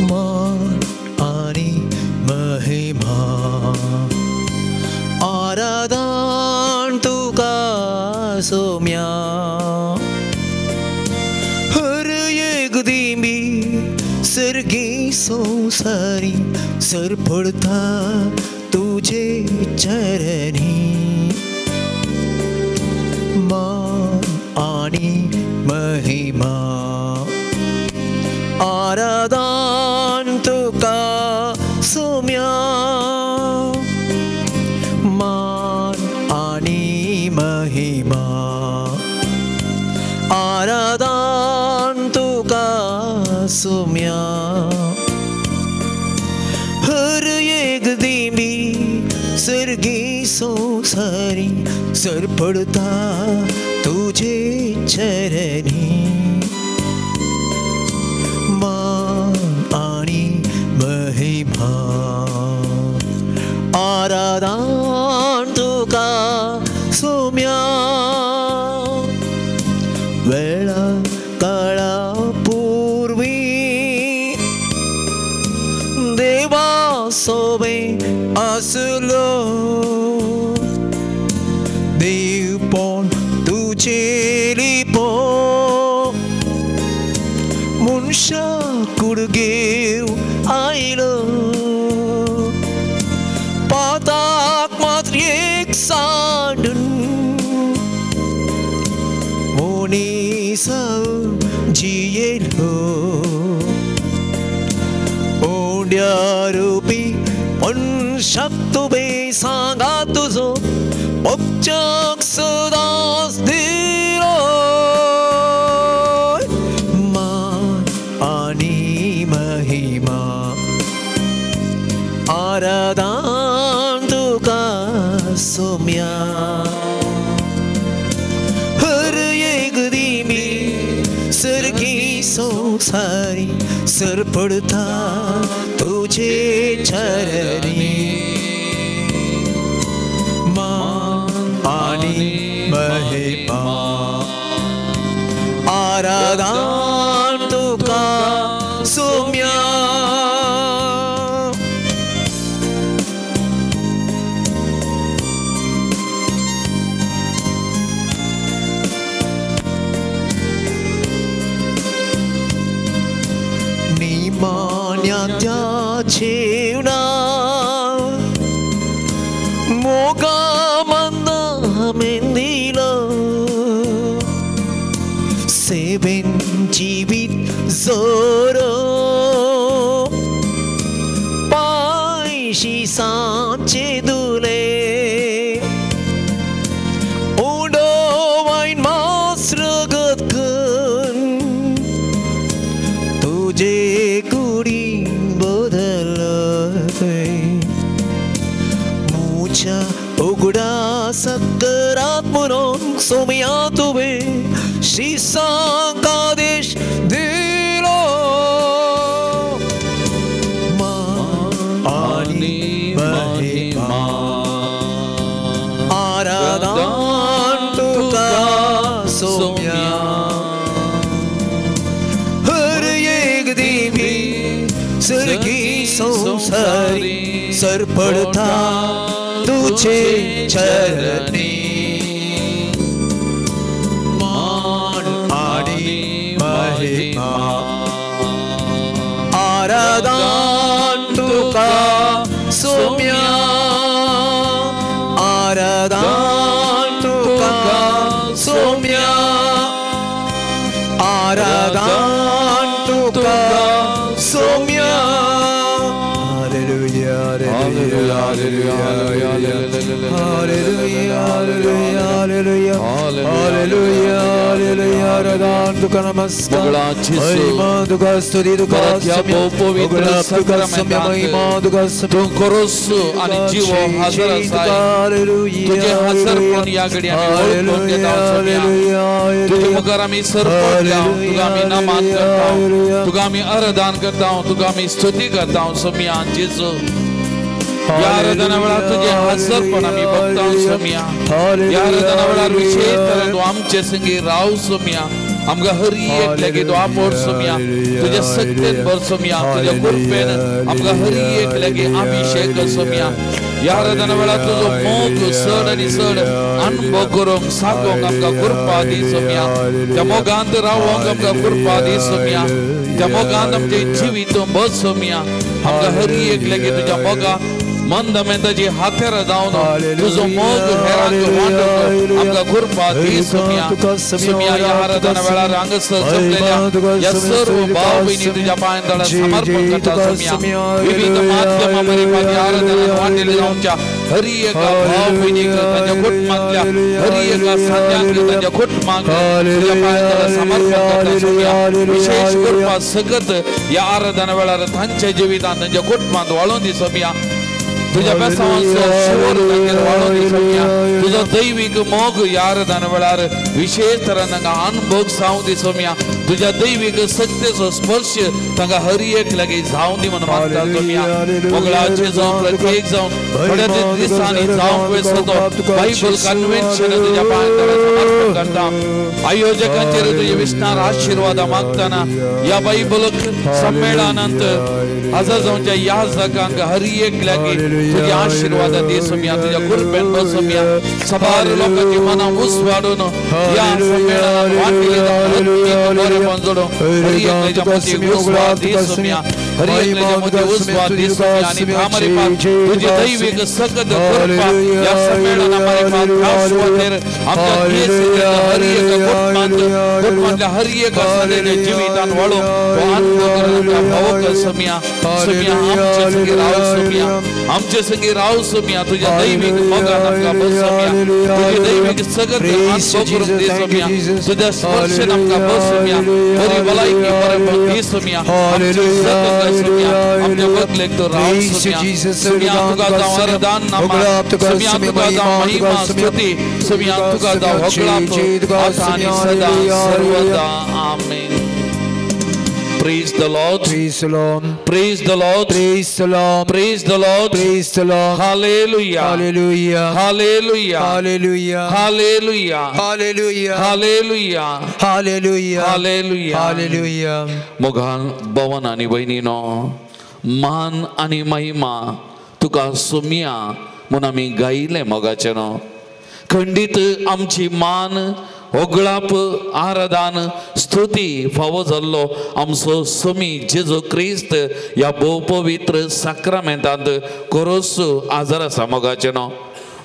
मान आनी महिमा आराधन तुका सोम्या हर एक दिमी सर्गी संसारी सरपडता तुझे चरणी मान आनी महिमा आराधन तुका सोम्या मान आनी महिमा आराधन तुका सोम्या हर एक दिमी सर्गी संसारी सरपडता तुझे चरणी मान आनी महिमा आराधन तुका सोम्या वेळा काळा पूर्वी देवा सोबे आसलो देवपण तुझे लिपो मनशा कुडगेव आयलो पाताक मात्र एक सांडून मनीसा जियेलो उंड्या रुपी मनशाक तुवें सांगा तुजो पक्षाक सदांच दिलो मान आनी महिमा आराधन तुका सोम्या हर एक दिमी सर्गी संसारी सरपडता तुझे चरणी मान आनी महिमा आराधन तुका सोम्या निमान्याच्या जेवणा मोगा मंदा मेंदिलो सेवेन जीवित जोरो पायशी सांचे दुले उडो वायन मास रगत कन तुझे कुडी बदलते मुझ्या उगडा सकरात म्हणून सोम्या तुवें शिसांक आदेश दिलो मान आनी महिमा आराधन तुका सोम्या हर एक दिमी सर्गी संसारी सरपडता तुझे चरणी मान आनी महिमा आराधन तुका सोम्या आराधन तुका सोम्या आराधन तुका Saumya. Hallelujah, hallelujah, hallelujah, hallelujah, hallelujah, hallelujah. आराधन तुका नमस्कार, महिमा तुका स्तुती तुका पवित्र महिमा तुका तूं करोस आनी जीवो हाजर आसाय. तुजें हाजरपण ह्या घडये आमी वळखून घेता सोम्या. तुजे मुखार आमी सरपडल्या, तुका आमी नमन करता, तुका आमी आराधन करता, तुका आमी स्तुती करता सोम्या. जेजू ह्या आराधना वेळार तुजें हाजरपण आमी बघता सोम्या. ह्या आराधना वेळार विशेष तरेन तूं आमचे संगी राव सोम्या. आमकां हरी एक लागी तूं आपोड सोमया तुज्या शक्तेन भर सोमया तुज्या कृपेन आमकां हरी एक लागी अभिषेक सोमया ह्या आराधना वेळार तुजो मोग चड आनी चड अनुभव करूंक सागोंक आमकां कृपा दी सोमया त्या मोगांत रावोंक आमकां कृपा दी सोमया त्या मोगांत आमचें जिवीत बस सोमया आमकां हरी एक लागी तुज्या मोगा मंद मेंताची हातेर जावन तुजो मोग हेरांक वांटूंक आमकां कृपा दी सोमया सोमया ह्या आराधना वेळार हांगासर जमलेल्या ह्या सर्व भाव भयणी तुज्या पांयां तळा समर्पण करता सोमया विविध माध्यमां मार्फत ह्या आराधनान वांटेले जावच्या हरी एका भाव भयणीक तांच्या कुटुंबांतल्या हरी एका सांध्यांक तांच्या कुटुंबांक तुज्या पांयां तळा समर्पण करता सोमया विशेष कृपा सकत ह्या आराधना वेळार तांच्या जिवितांत तांच्या कुटुंबांत वाळोवन दी सोमया तुज्या बेसांवांचो शिवर तांचेर वाळोवन दी सोमया तुजो दैवीक मोग ह्या आराधना वेळार विशेष तरान तांकां अनुभव जावं दी सोमया तुज्या दैवीक शक्तेचो स्पर्श तांकां हर एक लागीं जावं दी म्हणून मागता सोमया मोगळाचे जावं प्रत्येक जावं थोड्या दिसांनी जावंक वेसो तो बायबल कन्व्हेन्शन तुज्या पांयां तळा समर्पण करता आयोजकांचेर तुजे विस्तार आशिर्वादा मागतना ह्या बायबल संमेलनांत हजर जावच्या ह्या जागांक हर एक लागीं तुज्या आशिर्वादा दी सोमया तुज्या कृपेन बस सोमया सबार लोकांची मनां उस वाडून ह्या संमेलनात वांटेली जावन बरेपण जोडून हर एकल्याच्या मतीक उस्वाद दी सोमया हर एकल्याच्या मतीक उस्वाद दी सोमया आनी मारिफात तुजी दैवीक सकत कृपा ह्या संमेलना मारिफात ह्या सुवातेर आमच्या देश हर एका कुटुंबांत कुटुंबांतल्या हर एका सगळ्या जिवितान वाडून तो अनुभव करून आमकां भावक सोमया सोमया आमचे संगी राव सोमया आमचे संगी राव सोमया तुज्या दैवीक मोगान आमकां बस सोमया तुजी दैवीक सगत अनुभव करूंक दी सोमया तुज्या स्पर्शन आमकां बस सोमया बरी भलायकी बरेपण दी सोमया आमची सगत सोमया आमच्या बदलेक तूं राव सोमया सोमया तुका जावं आराधन नामा सोमया तुका जावं महिमा स्तुती सोमया तुका जावं होगळाप आतां आनी सदां सर्वदा आमेन. Praise the Lord. Praise the Lord. Praise the Lord. Praise the Lord. Praise the Lord. Praise the Lord. Hallelujah. Hallelujah. Hallelujah. Hallelujah. Hallelujah. Hallelujah. Hallelujah. Hallelujah. Hallelujah. Hallelujah. मोगान भवन आनी भयणीनो मान आनी महिमा तुका सोमया म्हूण आमी गायिल्लें मोगाचें न्हू खंडीत आमची मान होगळाप आराधन स्तुती फावो जाल्लो आमचो सोमी जेजू क्रिस्त ह्या भोव पवित्र साक्रामेंतांत कोरोस आजार आसा मोगाचें न्हू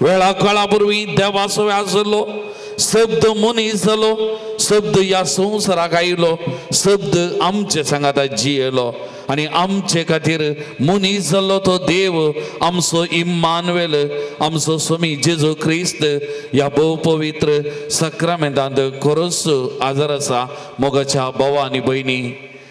वेळा काळा पूर्वी देवाचो आसलो शब्द मनीस जालो शब्द ह्या संवसाराक आयलो शब्द आमचे सांगाता जियेलो आनी आमचे खातीर मनीस जाल्लो तो देव आमचो इम्मानुएल आमचो स्वामी जेजू क्रिस्त ह्या भोव पवित्र साक्रामेंतांत खरोच आजार आसा मोगाच्या भावा आनी भयणी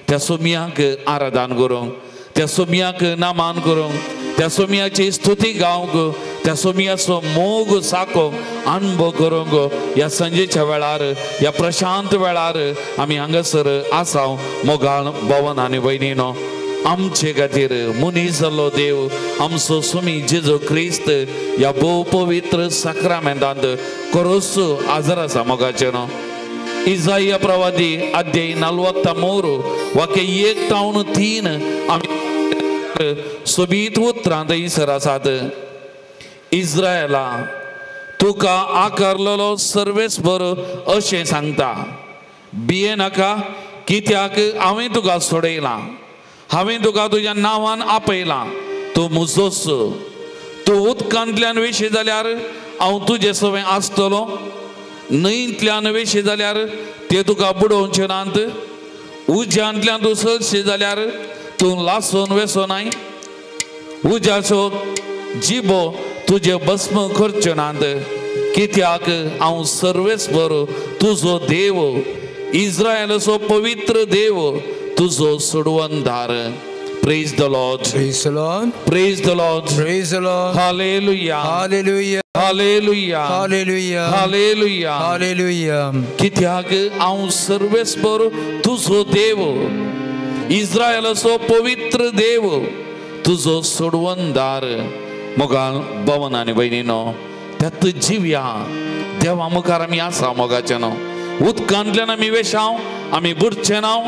त्या सोमयाक आराधन करूंक त्या सोमयाक नामान करूंक त्या सोमयाची स्तुती गावंक त्या सोमयाचो मोग साकोंक अनुभव करूंक ह्या सांजेच्या वेळार ह्या प्रशांत वेळार आमी हांगासर आसा मोगाळ भवन आनी भयणीनो आमचे खातीर मनीस जाल्लो देव आमचो स्वामी जेजू क्रिस्त ह्या भोव पवित्र साक्रामेंतांत खरोच आजार आसा मोगाचें न्हू इजाया प्रवादी अध्याय 43 वाक्य 1 तावन 3 आमी सोबीत उतरां थंयसर आसात. इस्रायला तुका आकारलेलो सर्वेस्पर अशें सांगता भिये नाका कित्याक हांवें तुका सोडयलां हांवें तुका तुज्या नांवान आपयलां तूं म्हजोच तूं उदकांतल्यान वेशी जाल्यार हांव तुजे सवें आसतलो न्हंयंतल्यान वेशी जाल्यार ते तुका बुडोवचे नात उज्यांतल्यान तूं सरशी जाल्यार तूं लासून वेसो नाय उज्याचो जिबो तुजे भस्म करच्यो नात कित्याक हांव सर्वेस्पर तुजो देव इस्रायलाचो पवित्र देव तुजो सोडवणदार. Praise the Lord. Praise the Lord. Praise the Lord. Praise the Lord. Hallelujah. Hallelujah. Hallelujah. Hallelujah. Hallelujah. Hallelujah. कित्याक हांव सर्वेस्पर तुजो देव इस्रायलाचो पवित्र देव तुजो सोडवणदार. मोगाळ भवन आनी भयणीनो त्यात जिवया देवा मुखार आमी आसा मोगाचें न्हू उदकांतल्यान आमी वेशांव आमी बुडचे नांव,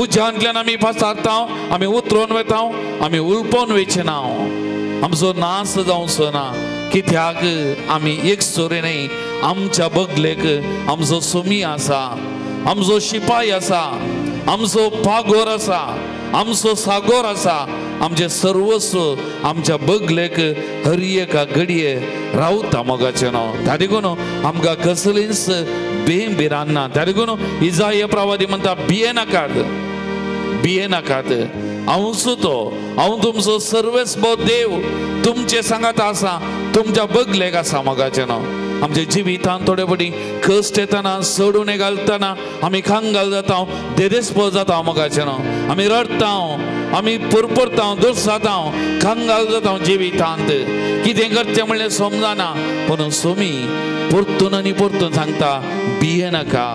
उज्यांतल्यान आमी पासारतांव आमी उतरोन वेतांव आमी उलपोवन वेचे नांव, आमचो नास जावचो ना. कित्याक आमी एक सोरे न्हय, आमच्या बगलेक आमचो सुमी आसा, आमचो शिपाय आसा, आमचो पागोर आसा, आमचो सागोर आसा, आमचें सर्वस्व आमच्या बगलेक हर एका घडये रावता मोगाचें न्हू. त्या देखून आमकां कसलीच बेम भिरांत ना. त्या देखून इजाय प्रवादी म्हणटा भिये नाकात, भिये नाकात, हांव तो, हांव तुमचो सर्वेस्व देव तुमचे सांगात आसा, तुमच्या बगलेक आसा मोगाचें न्हू. आमच्या जिवितान थोडे फावटी कश्ट येतना, चडून घालतना आमी खांगाल जाता, देदेस्पोज जाता मोगाचें न्हू. आमी रडटा, आमी पुरपुरता, दुर्साता, खांगाल जाता जिवितांत, कितें करचें म्हणलें समजना. पूण सोमी परतून आनी परतून सांगता भिये नाका,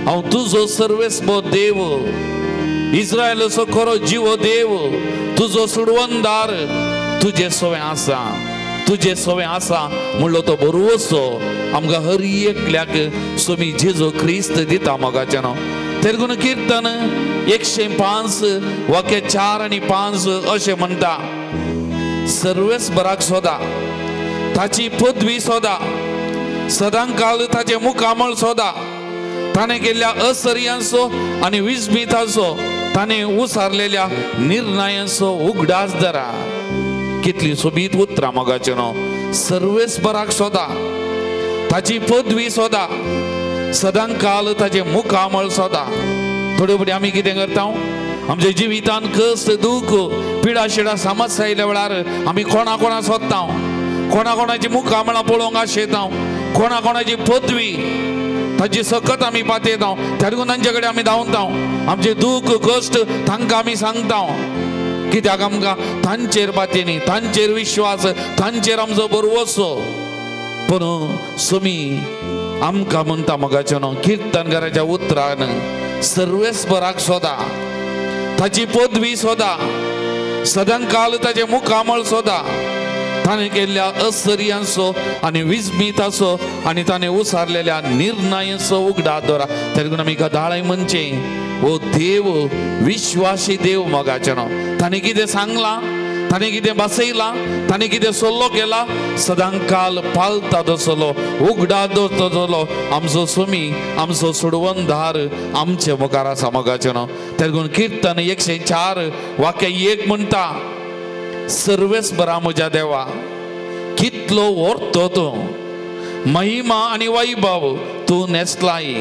हांव तुजो सर्वेस्व देव, इस्रायलाचो खरो जिवो देव, तुजो सुडवणदार तुजे सवें आसा, तुजे सवें आसा म्हणलो तो बरोवचो आमकां हर एकल्याक सोमी जेजू क्रिस्त दिता मोगाचें न्हू. तेरगून किर्तन 105 वाक्य 4 आनी 5 अशें म्हणटा, सर्वेस्पराक सोदा, ताची पदवी सोदा, सदांकाल ताचें मुखामळ सोदा, ताणें केल्ल्या असर्यांचो आनी विस्मिताचो, ताणें उसारलेल्या निर्णयांचो उगडास धरा. कितली सोबीत उतरां मोगाचें न्हू. सर्वेस्पराक सोदा, ताची पदवी सोदा, सदांकाल ताचें मुखामळ सोदा. थोडे फावटी आमी कितें करता, आमच्या जिवितान कश्ट, दूख, पिडा शिडा समस्या आयल्या वेळार आमी कोणा कोणा सोदता, कोणा कोणाची मुखामळां पळोवंक आशेता, कोणा कोणाची पदवी ताची सकत आमी पातयता, त्या देखून तांचे कडेन आमी धांवता, आमचे दूख कश्ट तांकां आमी सांगता. कित्याक आमकां तांचेर पातयेनी, तांचेर विश्वास, तांचेर आमचो बरवसो. पूण सोमी आमकां म्हणटा मोगाचें न्हू किर्तनकाराच्या उतरान, सर्वेस्पराक सोदा, ताची पदवी सोदा, सदांकाल ताचें मुखामळ सोदा, ताणें केल्ल्या असर्यांचो आनी विस्मिताचो आनी ताणें उसारलेल्या निर्णयांचो उगडास दवरा. तरी आमी गदाळय म्हणचें, ओ देव विश्वासी देव मोगाचें न्हू, ताणें कितें सांगलां, ताणें कितें बसयलां, ताणें कितें सल्लो केला, सदांकाल पालता तसलो, उगडास दवरता तसलो आमचो सोमी, आमचो सोडवणदार आमचे मुखार आसा मोगाचें न्हू. तेगून किर्तन 104 वाक्य 1 म्हणटा, सर्वेस्परा म्हज्या देवा, कितलो व्हरतो तूं, महिमा आनी वैभव तूं न्हेसलाय.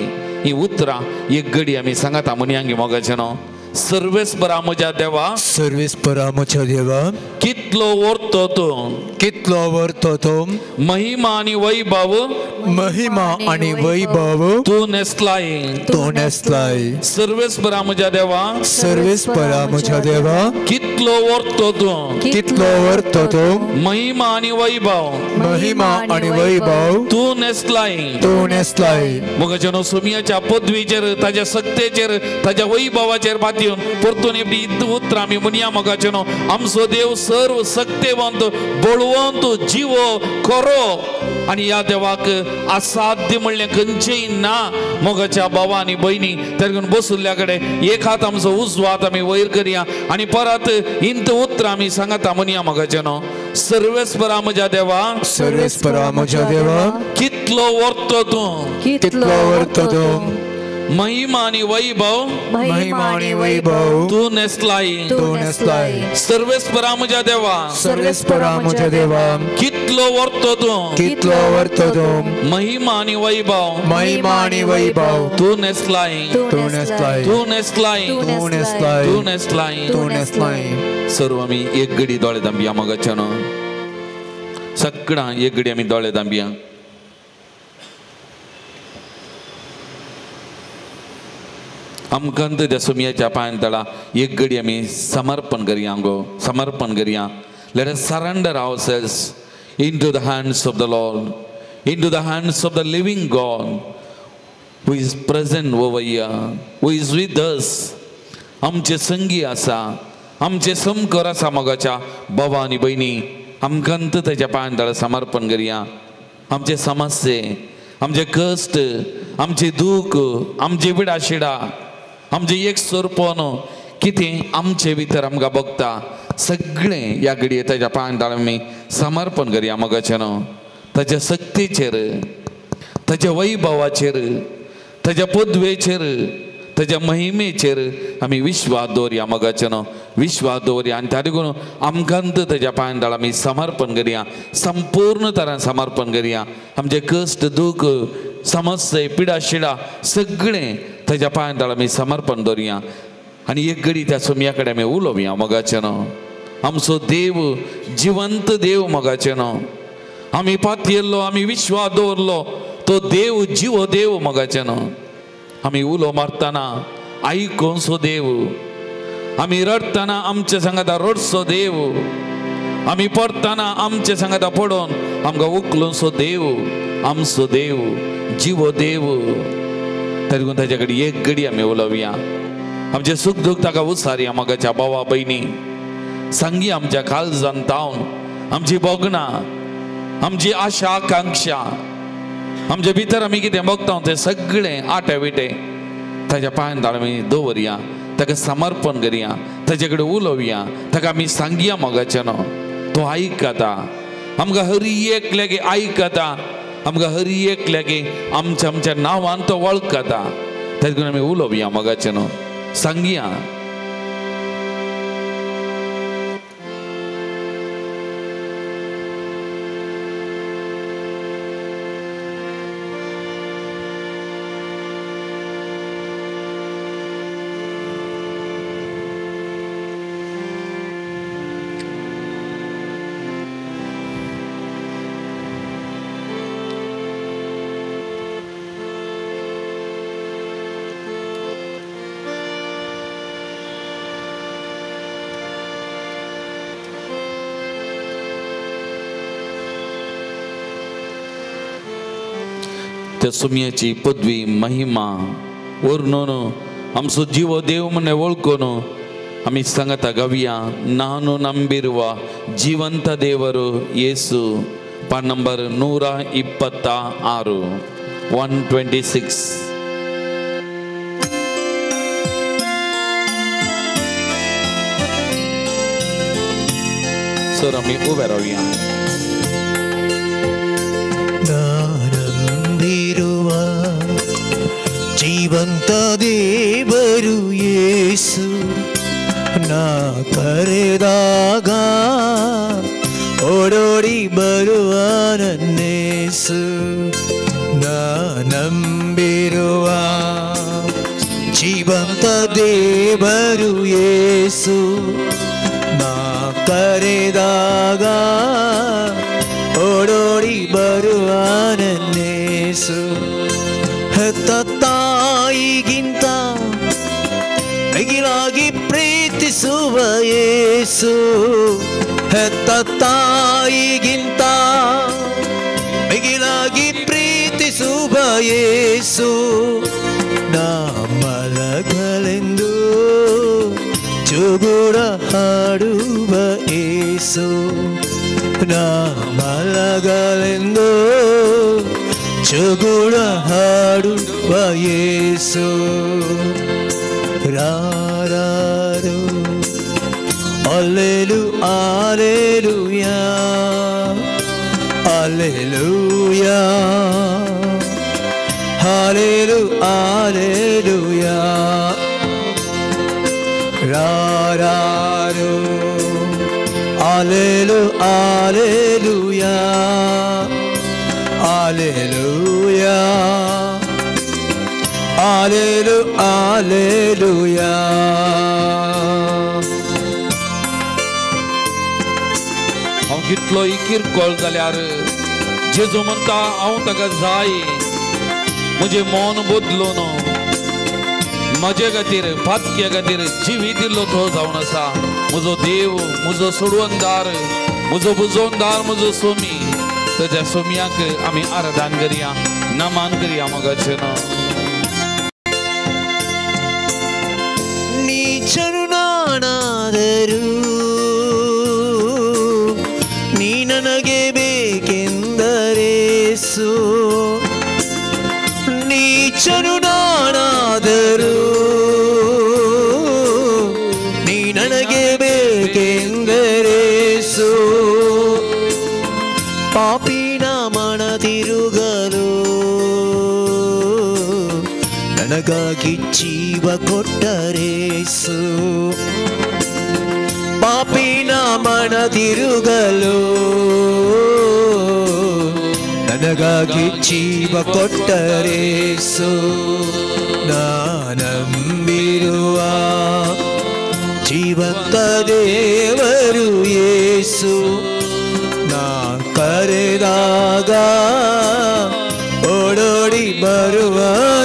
ही उतरां एक घडी आमी सांगता म्हणयांगी मोगाचें न्हू. सर्वेस्परा म्हज्या देवा, सर्वेस्परा म्हज्या देवा, कितलो व्हरतो तूं, कितलो व्हरतो तूं, महिमा आनी वैभव, महिमा आनी वैभव तूं न्हेसलाय, तूं न्हेसलाय. सर्वेस्परा म्हज्या देवा, सर्वेस्परा म्हज्या देवा, कितलो व्हरतो तूं, कितलो व्हरतो तूं, महिमा आनी वैभव, महिमा आनी वैभव तूं न्हेसलाय, तूं न्हेसलाय. मोगाचें न्हू सोमयाच्या पदवीचेर, ताच्या सक्तेचेर, ताच्या वैभवाचेर पातयेवन परतून एकदी उतरां आमी म्हणया मोगाचें न्हू, आमचो देव सर्व सक्तेवंत, बळवंत, जिवो, खरो आनी ह्या देवाक असाध्य म्हणलें खंयचेंय ना. मोगाच्या भावा आनी भयणी तेगून बसुल्ल्या कडेन एक हात आमचो उजवो हात आमी वयर करया आनी परत इंत उतरां आमी सांगता म्हणया मोगाचें न्हू, सर्वेस्परा म्हज्या देवा, सर्वेस्परा म्हज्या देवा, कितलो व्हरतो तूं, कितलो व्हरतो तूं, महिमा आनी वैभव, महिमा आनी वैभव तूं न्हेसलाय, तूं न्हेसलाय. सर्वेस्परा म्हज्या देवा, सर्वेस्परा म्हज्या देवा, कितलो व्हरतो तूं, कितलो व्हरतो तूं, महिमा आनी वैभव, महिमा आनी वैभव तूं न्हेसलाय, तूं न्हेसलाय, तूं न्हेसलाय, तूं न्हेसलाय, तूं न्हेसलाय, तूं न्हेसलाय. सर्व आमी एक घडी दोळे दांबया मोगाचें न्हू, सगळां एक घडी आमी दोळे दांबया. आमकां त्या सोमयाच्या पांयान तळा एक घडी आमी समर्पण करया गो, समर्पण करया. Let us surrender ourselves into the hands of the Lord, into the hands of the living God who is present over here, who is with us. आमचे संगी आसा, आमचे समकर आसा मोगाच्या बाबा आनी भयणी, आमकां ताच्या पांयान तळा समर्पण करया. आमचे समस्ये, आमचे कश्ट, आमचें दूख, आमची पिडाशिडा, आमचें एक सोरपण कितें आमचे भितर आमकां बघता सगळें ह्या घडये ताच्या पांयां आमी समर्पण करया मोगाचें न्हू. ताच्या शक्तीचेर, ताच्या वैभवाचेर, ताच्या पदवेचेर, ताच्या महिमेचेर आमी विश्वास दवरया मोगाचें न्हू, विश्वास दवरया. आनी त्या देखून आमकां ताच्या पांयां आमी समर्पण करया, संपूर्ण तरान समर्पण करया. आमचे कश्ट, दूख, समस्या, पिडा शिडा सगळें ताच्या पांयां आमी समर्पण दवरया. आनी एक घडी त्या सोम्या कडेन आमी उलोवया मोगाचें न्हू. आमचो देव जिवंत देव मोगाचें न्हू, आमी पातयेल्लो, आमी विश्वास दवरलो तो देव जिवो देव मोगाचें न्हू. आमी उलो मारतना आयकोनसो देव, आमी रडटना आमचे सांगाता रडसो देव, आमी पडटना आमचे सांगाता पडोन आमकां उखलूनसो देव, आमचो देव जिवो देव. तरी ताच्या कडेन एक घडी आमी उलोवया, आमचें सूख दूख ताका उसारया मोगाच्या भावा भयणी. सांगी आमच्या काळजान तावन आमची भोगणां, आमची आशा आकांक्षा, आमचे भितर आमी कितें भोगता तें सगळें आटे विटे ताच्या पांयां आमी दवरया, ताका समर्पण करया, ताचे कडेन उलोवया, ताका आमी सांगया मोगाचें न्हू. तो आयकता आमकां, हर एकल्यागे आयकता आमकां, हर एकल्यागे आमच्या आमच्या नांवान तो वळखता. ताचे कडेन आमी उलोवया मोगाचें न्हू, सांगया. त्या सुम्याची पदवी महिमा वर्णून आमचो जिवो देव म्हण वळखून आमी सांगता गावया. नानू ನಂಬಿರುವ ಜೀವಂತ ದೇವರು ಯೇಸು. ಪಾಠ ನಂಬರ್ 126, 126. सर आमी उबे रावया. ಜೀವಂತ ದೇವರು ಯೇಸು, ನಾ ಕರೆದಾಗ ಓಡೋಡಿ ಬರುವ ನನ್ನೇಸು. ನಾ ನಂಬಿರುವ ಜೀವಂತ ದೇವರು ಯೇಸು, ನಾ ಕರೆದಾಗ ಓಡೋಡಿ ಬರುವ ನನ್ನೇಸು. ಹೆತ್ತ ತಾಯಿಗಿಂತ ಮಿಗಿಲಾಗಿ ಪ್ರೀತಿಸುವ ಯೇಸು, ಹೆತ್ತ ತಾಯಿಗಿಂತ ಮಿಗಿಲಾಗಿ ಪ್ರೀತಿಸುವ ಯೇಸು. ನಾ ಮಲಗಲೆಂದು ಚುಗುರ ಹಾಡುವ ಯೇಸು, ನಾ ಮಲಗಲೆಂದು ಚುಗುರ ಹಾಡುವ ಯೇಸು. ರಾರಾರು ಅಲ್ಲೆಲು alleluia, alleluia, hallelu alleluia. ರಾರಾರು ಅಲ್ಲೆಲು alleluia, alleluia, allelu alleluia. हांव कितलो किरकोळ जाल्यार जेजू म्हणटा हांव ताका जाय, म्हजें मन बदलून म्हजे खातीर पातक्या खातीर जिवी दिल्लो तो जावन आसा. म्हजो देव, म्हजो सोडवणदार, म्हजो बुजोवणदार, म्हजो सोमी. ताच्या सोम्याक आमी आराधन करया, नमन करया मोगाचें न्हू. ನೀಚನು ನಾನಾದರೂ ನೀ ನನಗೆ ಬೇಕೆಂದರೇಸು, ನೀಚ ಜೀವ ಕೊಟ್ಟರೇಸು. ಪಾಪಿನ ಮನ ತಿರುಗಲು ನನಗಾಗಿ ಜೀವ ಕೊಟ್ಟರೇಸು. ನಾನಂಬಿರುವ ಜೀವಂತ ದೇವರು ಯೇಸು. ನಾ ಕರೆದಾಗ ಓಡೋಡಿ ಬರುವ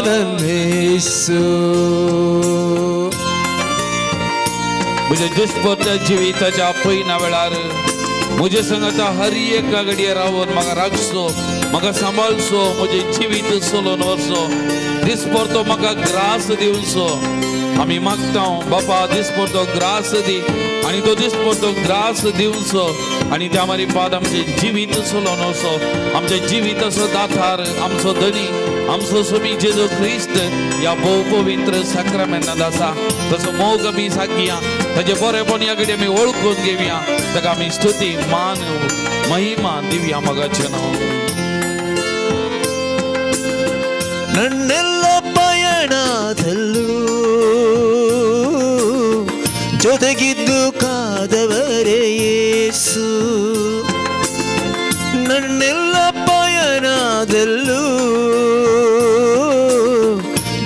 ನನ್ನೇಸು. म्हज्या दिसपट्ट्या जिविताच्या पयना वेळार म्हजे संगता हर एका घडये रावन म्हाका राखचो, म्हाका सांबाळचो, म्हजें जिवीत चलोवन वचचो. दिसपरतो म्हाका ग्रास दिवचो. आमी मागता बापा दिसपरतो ग्रास दी आनी तो दिसपरतो ग्रास दिवचो आनी त्या मारी पाद आमचें जिवीत चलोवन वचो. आमचें जिवीताचो दातार आमचो धनी आमचो स्वामी जेजू क्रिस्त ह्या भोव पवित्र साक्रामेंतांत आसा. तसो मोग आमी सागया, ताजें बरेपण ह्या घडये आमी वळखून घेवया. ताका आमी स्तुती मान महिमा दिवया मोगाचें नांव. ನನ್ನೆಲ್ಲ ಪಯಣದಲ್ಲೂ ಜೊತೆಗಿದ್ದು ಕಾದವರೇ ಯೇಸು. ನನ್ನೆಲ್ಲ ಪಯಣದಲ್ಲೂ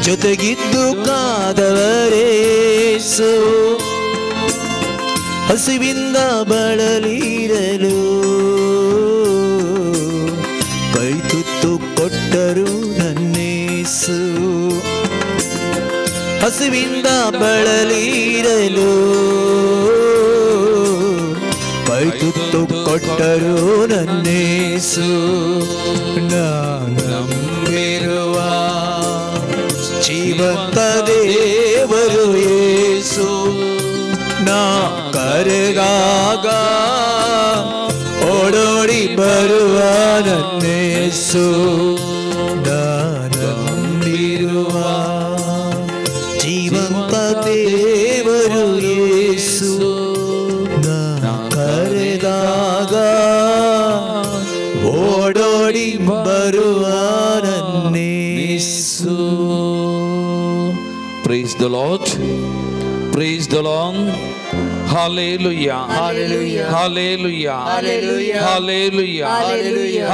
ಜೊತೆಗಿದ್ದು ಕಾದವರೇ ಯೇಸು. ಹಸಿವಿಂದ ಬಳಲಿರಲು ಕೈ ತುತ್ತು ಕೊಟ್ಟರು ನನ್ನೇಸು. ಹಸಿವಿಂದ ಬಳಲಿರಲು ಕೈ ತುತ್ತು ಕೊಟ್ಟರು ನನ್ನೇಸು. ನಾನಂಬಿರುವ ಜೀವಂತ ದೇವರು ಯೇಸು. ನಾ ಕರೆದಾಗ ಓಡೋಡಿ ಬರುವ ನನ್ನೇಸು. ನಾನಂಬಿರುವ ಜೀವಂತ ದೇವರು ಯೇಸು. ನಾ ಕರೆದಾಗ ಓಡೋಡಿ ಬರುವ ನನ್ನೇಸು. Praise the Lord. Praise the Lord. Hallelujah. Hallelujah. Hallelujah. Hallelujah. Hallelujah. Hallelujah.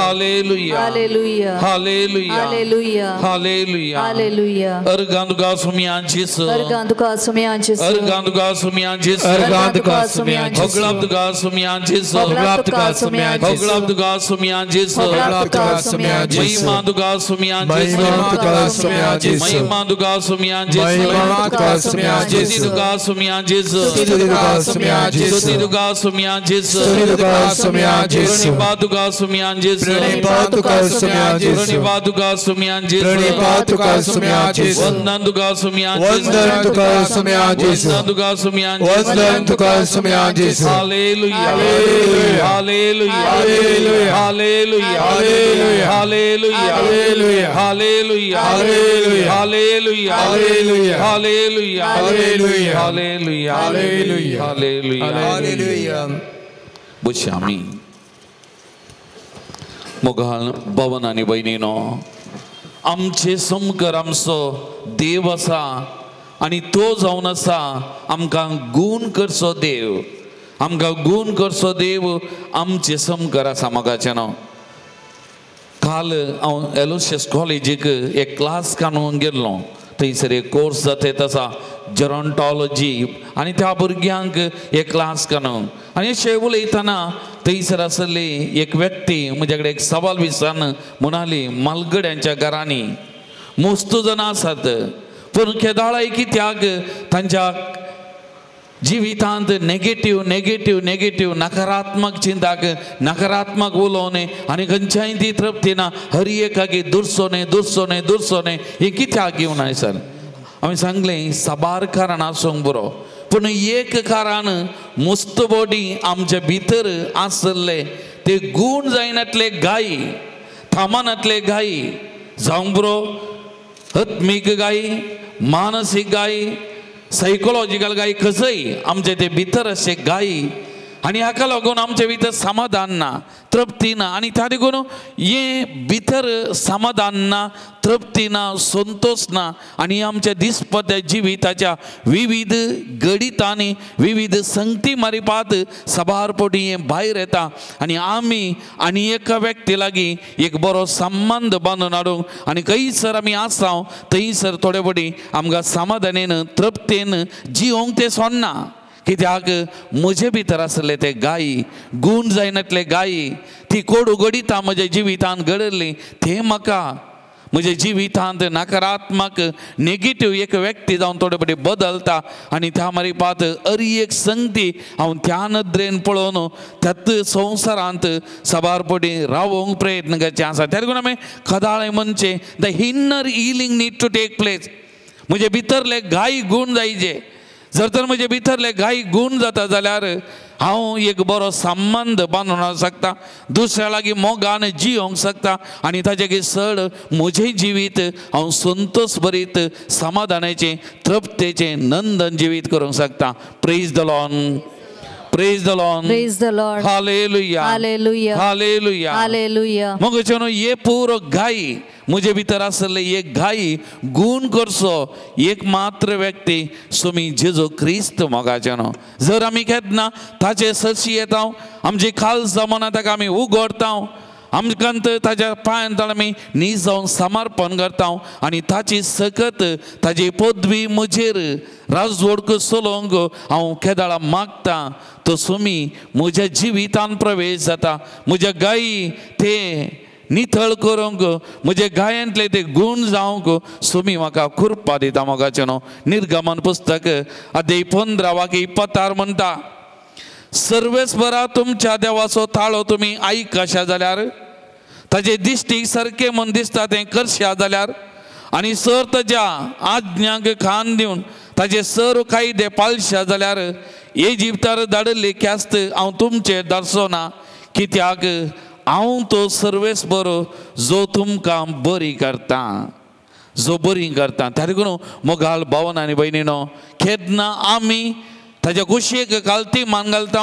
Hallelujah. Hallelujah. Hallelujah. Hallelujah. Hallelujah. Hallelujah. अर्गांदुगा सुमियांचिस. अर्गांदुगा सुमियांचिस. अर्गांदुगा सुमियांचिस. अर्गांदुगा सुमियांचिस. होगलाब्दुगा सुमियांचिस. होगलाब्दुगा सुमियांचिस. होगलाब्दुगा सुमियांचिस. होगलाब्दुगा सुमियांचिस. महिमादुगा सुमियांचिस. महिमादुगा सुमियांचिस. महिमादुगा सुमियांचिस. महिमादुगा सुमियांचिस. स्तुतिदुगा सुमियांचिस. स्तुतिदुगा सुमियांचिस. स्तुतिदुगा सुमियांचिस. स्तुतिदुगा सुमियांचिस. प्रणिपादुगा सुमियांचिस. प्रणिपादुगा सुमियांचिस. प्रणिपादुगा सुमियांचिस. प्रणिपादुगा सुमियांचिस. वंदनदुगा सुमियांचिस. वंदनदुगा सुमियांचिस. वंदनदुगा सुमियांचिस. वंदनदुगा सुमियांचिस. Hallelujah. Hallelujah. Hallelujah. Hallelujah. Hallelujah. Hallelujah. Hallelujah. Hallelujah. Hallelujah. Hallelujah. Hallelujah. Hallelujah. Hallelujah. Hallelujah. Hallelujah. Hallelujah. Hallelujah. Hallelujah. बसया आमी मोगाल भवन आनी भयणीनो, आमचे समकर आमचो देव आसा आनी तो जावन आसा आमकां गूण करचो देव, आमकां गूण करचो देव आमचे समकर आसा. मोगाचें नांव. काल हांव एलोशियस कॉलेजीक एक क्लास काडून गेल्लो. थंयसर एक कोर्स जाता आसा जेरोंटॉलॉजी आनी त्या भुरग्यांक एक क्लास काडून आनी अशें उलयतना थंयसर आसली एक व्यक्ती म्हज्या कडेन एक सवाल विचारून म्हणाली, मालगड्यांच्या घरांनी मोस्तू जाणां आसात पूण केदाळाय कित्याक तांच्या जिवितांत नेगेटीव नेगेटीव नेगेटीव नकारात्मक चिंताक नकारात्मक उलोवणें आनी खंयच्याय ती तृप्ती ना, हर एकाकी दुरसोने दुरसोने दुरसोने हें कित्याक घेवन आय सर? हांवें सांगलें साबार कारणां आसूंक बरो पूण एक कारण मुस्त बोडी आमच्या भितर आसले ते गूण जायनातले गायी, थामानातले गायी जावंक बरो, आत्मीक गायी, मानसीक गायी, सायकोलॉजिकल गायी, कसंय आमचे ते भितर अशे गायी आनी हाका लागून आमचे भितर समाधान ना, तृप्ती ना. आनी त्या देखून हे भितर समाधान ना, तृप्ती ना, संतोष ना आनी आमच्या दिसपट्ट्या जिविताच्या विविध गणितांनी विविध संगती मारिपात सभार पोटी हें भायर येता आनी आमी आनी एका व्यक्ती लागीं एक बरो संबंद बांदून हाडूंक आनी खंयसर आमी आसा थंयसर थोडे फावटी आमकां समाधानेन तृप्तेन जिवंक तें सोडना. कित्याक म्हजे भितर आसले ते गायी गूण जायनातले गायी ती कोडू घडितां म्हज्या जिवितांत घडली ते म्हाका म्हज्या जिवितांत नकारात्मक नेगेटीव एक व्यक्ती जावन थोडे फावटी बदलता आनी त्या मारिपात अरी एक संगती हांव त्या नदरेन पळोवन त्यात संवसारांत साबार फावटी रावोंक प्रयत्न करचे आसा. त्या देखून आमी खदाळे म्हणचें the inner healing need to take place. म्हजे भितरले गायी गूण जायचे. जर तर म्हजे भितरले गायी गूण जाता जाल्यार हांव एक बरो संबंद बांदून शकता, दुसऱ्या लागीं मोगान जियोंक शकता आनी ताजे चड म्हजें जिवीत हांव संतोष भरीत समाधानाचें तृप्तेचें नंदन जिवीत करूंक शकता. Praise the Lord, praise the Lord, praise the Lord. Hallelujah, hallelujah, hallelujah, hallelujah. मग हे पुरो गायी म्हजे भितर आसले एक गायी गूण करचो एक मात्र व्यक्ती सुमी जेजू क्रिस्त मोगाचे न्हू. जर आमी केन्ना ताचे सरशी येता, आमची खाल जमना ताका आमी उगडता, आमकां ताच्या पांयान आमी नीज जावन समर्पण करता आनी ताची सकत ताची पदवी म्हजेर राजवडक चलोवंक हांव केदाळा मागता तो सुमी म्हज्या जिवितान प्रवेश जाता. म्हज्या गायी ते नितळ करूंक म्हज्या गायांतले ते गूण जावंक सुमी म्हाका कृपा दिता मोगाचें न्हू. निर्गमन पुस्तक अध्याय 15 वाक्य 26 म्हणटा, सर्वेस्परा तुमच्या देवाचो ताळो तुमी आयकशा जाल्यार, ताजे दिश्टीक सारकें म्हूण दिसता तें करशा जाल्यार आनी सर ताज्या आज्ञांक खान दिवन ताजे सर कायदे पाळशा जाल्यार इजिप्तार धाडिल्ली ख्यास्त हांव तुमचेर धाडचो ना, कित्याक हांव तो सर्वेस्पर जो तुमकां बरी करता, जो बरी करता. त्या देखून मोगाल भावन आनी भयणीनो, केन्ना आमी ताज्या कुशीक कालती मान घालता,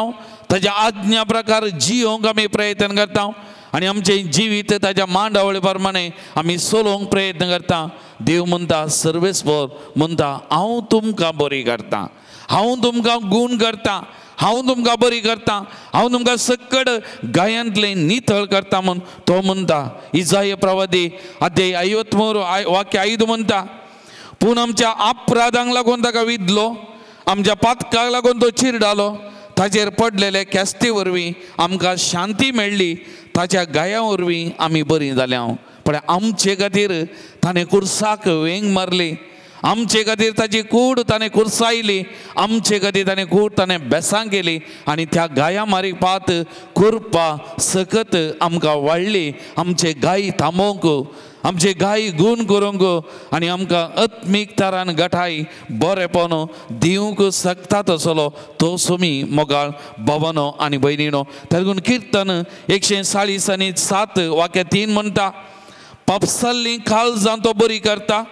ताज्या आज्ञा प्रकार जियोंक आमी प्रयत्न करता आनी आमचें जिवीत ताज्या मांडावळी प्रमाणे आमी चलोवंक प्रयत्न करता. देव म्हणटा, सर्वेस्पर म्हणटा, हांव तुमकां बरी करता, हांव तुमकां गूण करता, हांव तुमकां बरी करता, हांव तुमकां सकड गायांतलें नितळ करता म्हूण तो म्हणटा. इजाय प्रवादी अध्याय 53 वाक्य 5 म्हणटा, पूण आमच्या अपराधांक लागून ताका विदलो, आमच्या पातकाक लागून तो चिरडालो, ताचेर पडलेले ख्यास्ती वरवीं आमकां शांती मेळ्ळी, ताच्या गाया वरवीं आमी बरीं जाल्या. पण आमचे खातीर ताणें कुर्साक वेंग मारली, आमचे खातीर ताची कूड ताणें कुर्सायली, आमचे खातीर ताणें कूड ताणें बेसां केली आनी त्या गाया मारी पात कृपा सकत आमकां वाडली. आमचे गाय थांबोवंक, आमचे गाय गूण करूंक आनी आमकां आत्मीक तरान गठाय बरेपण दिवंक शकता तसलो तो सुमी मोगाळ भवनो आनी भयणीनो. तेगून किर्तन 140 आनी 7 वाक्य 3 म्हणटा, पापसाल्ली काळजां तो बरी करता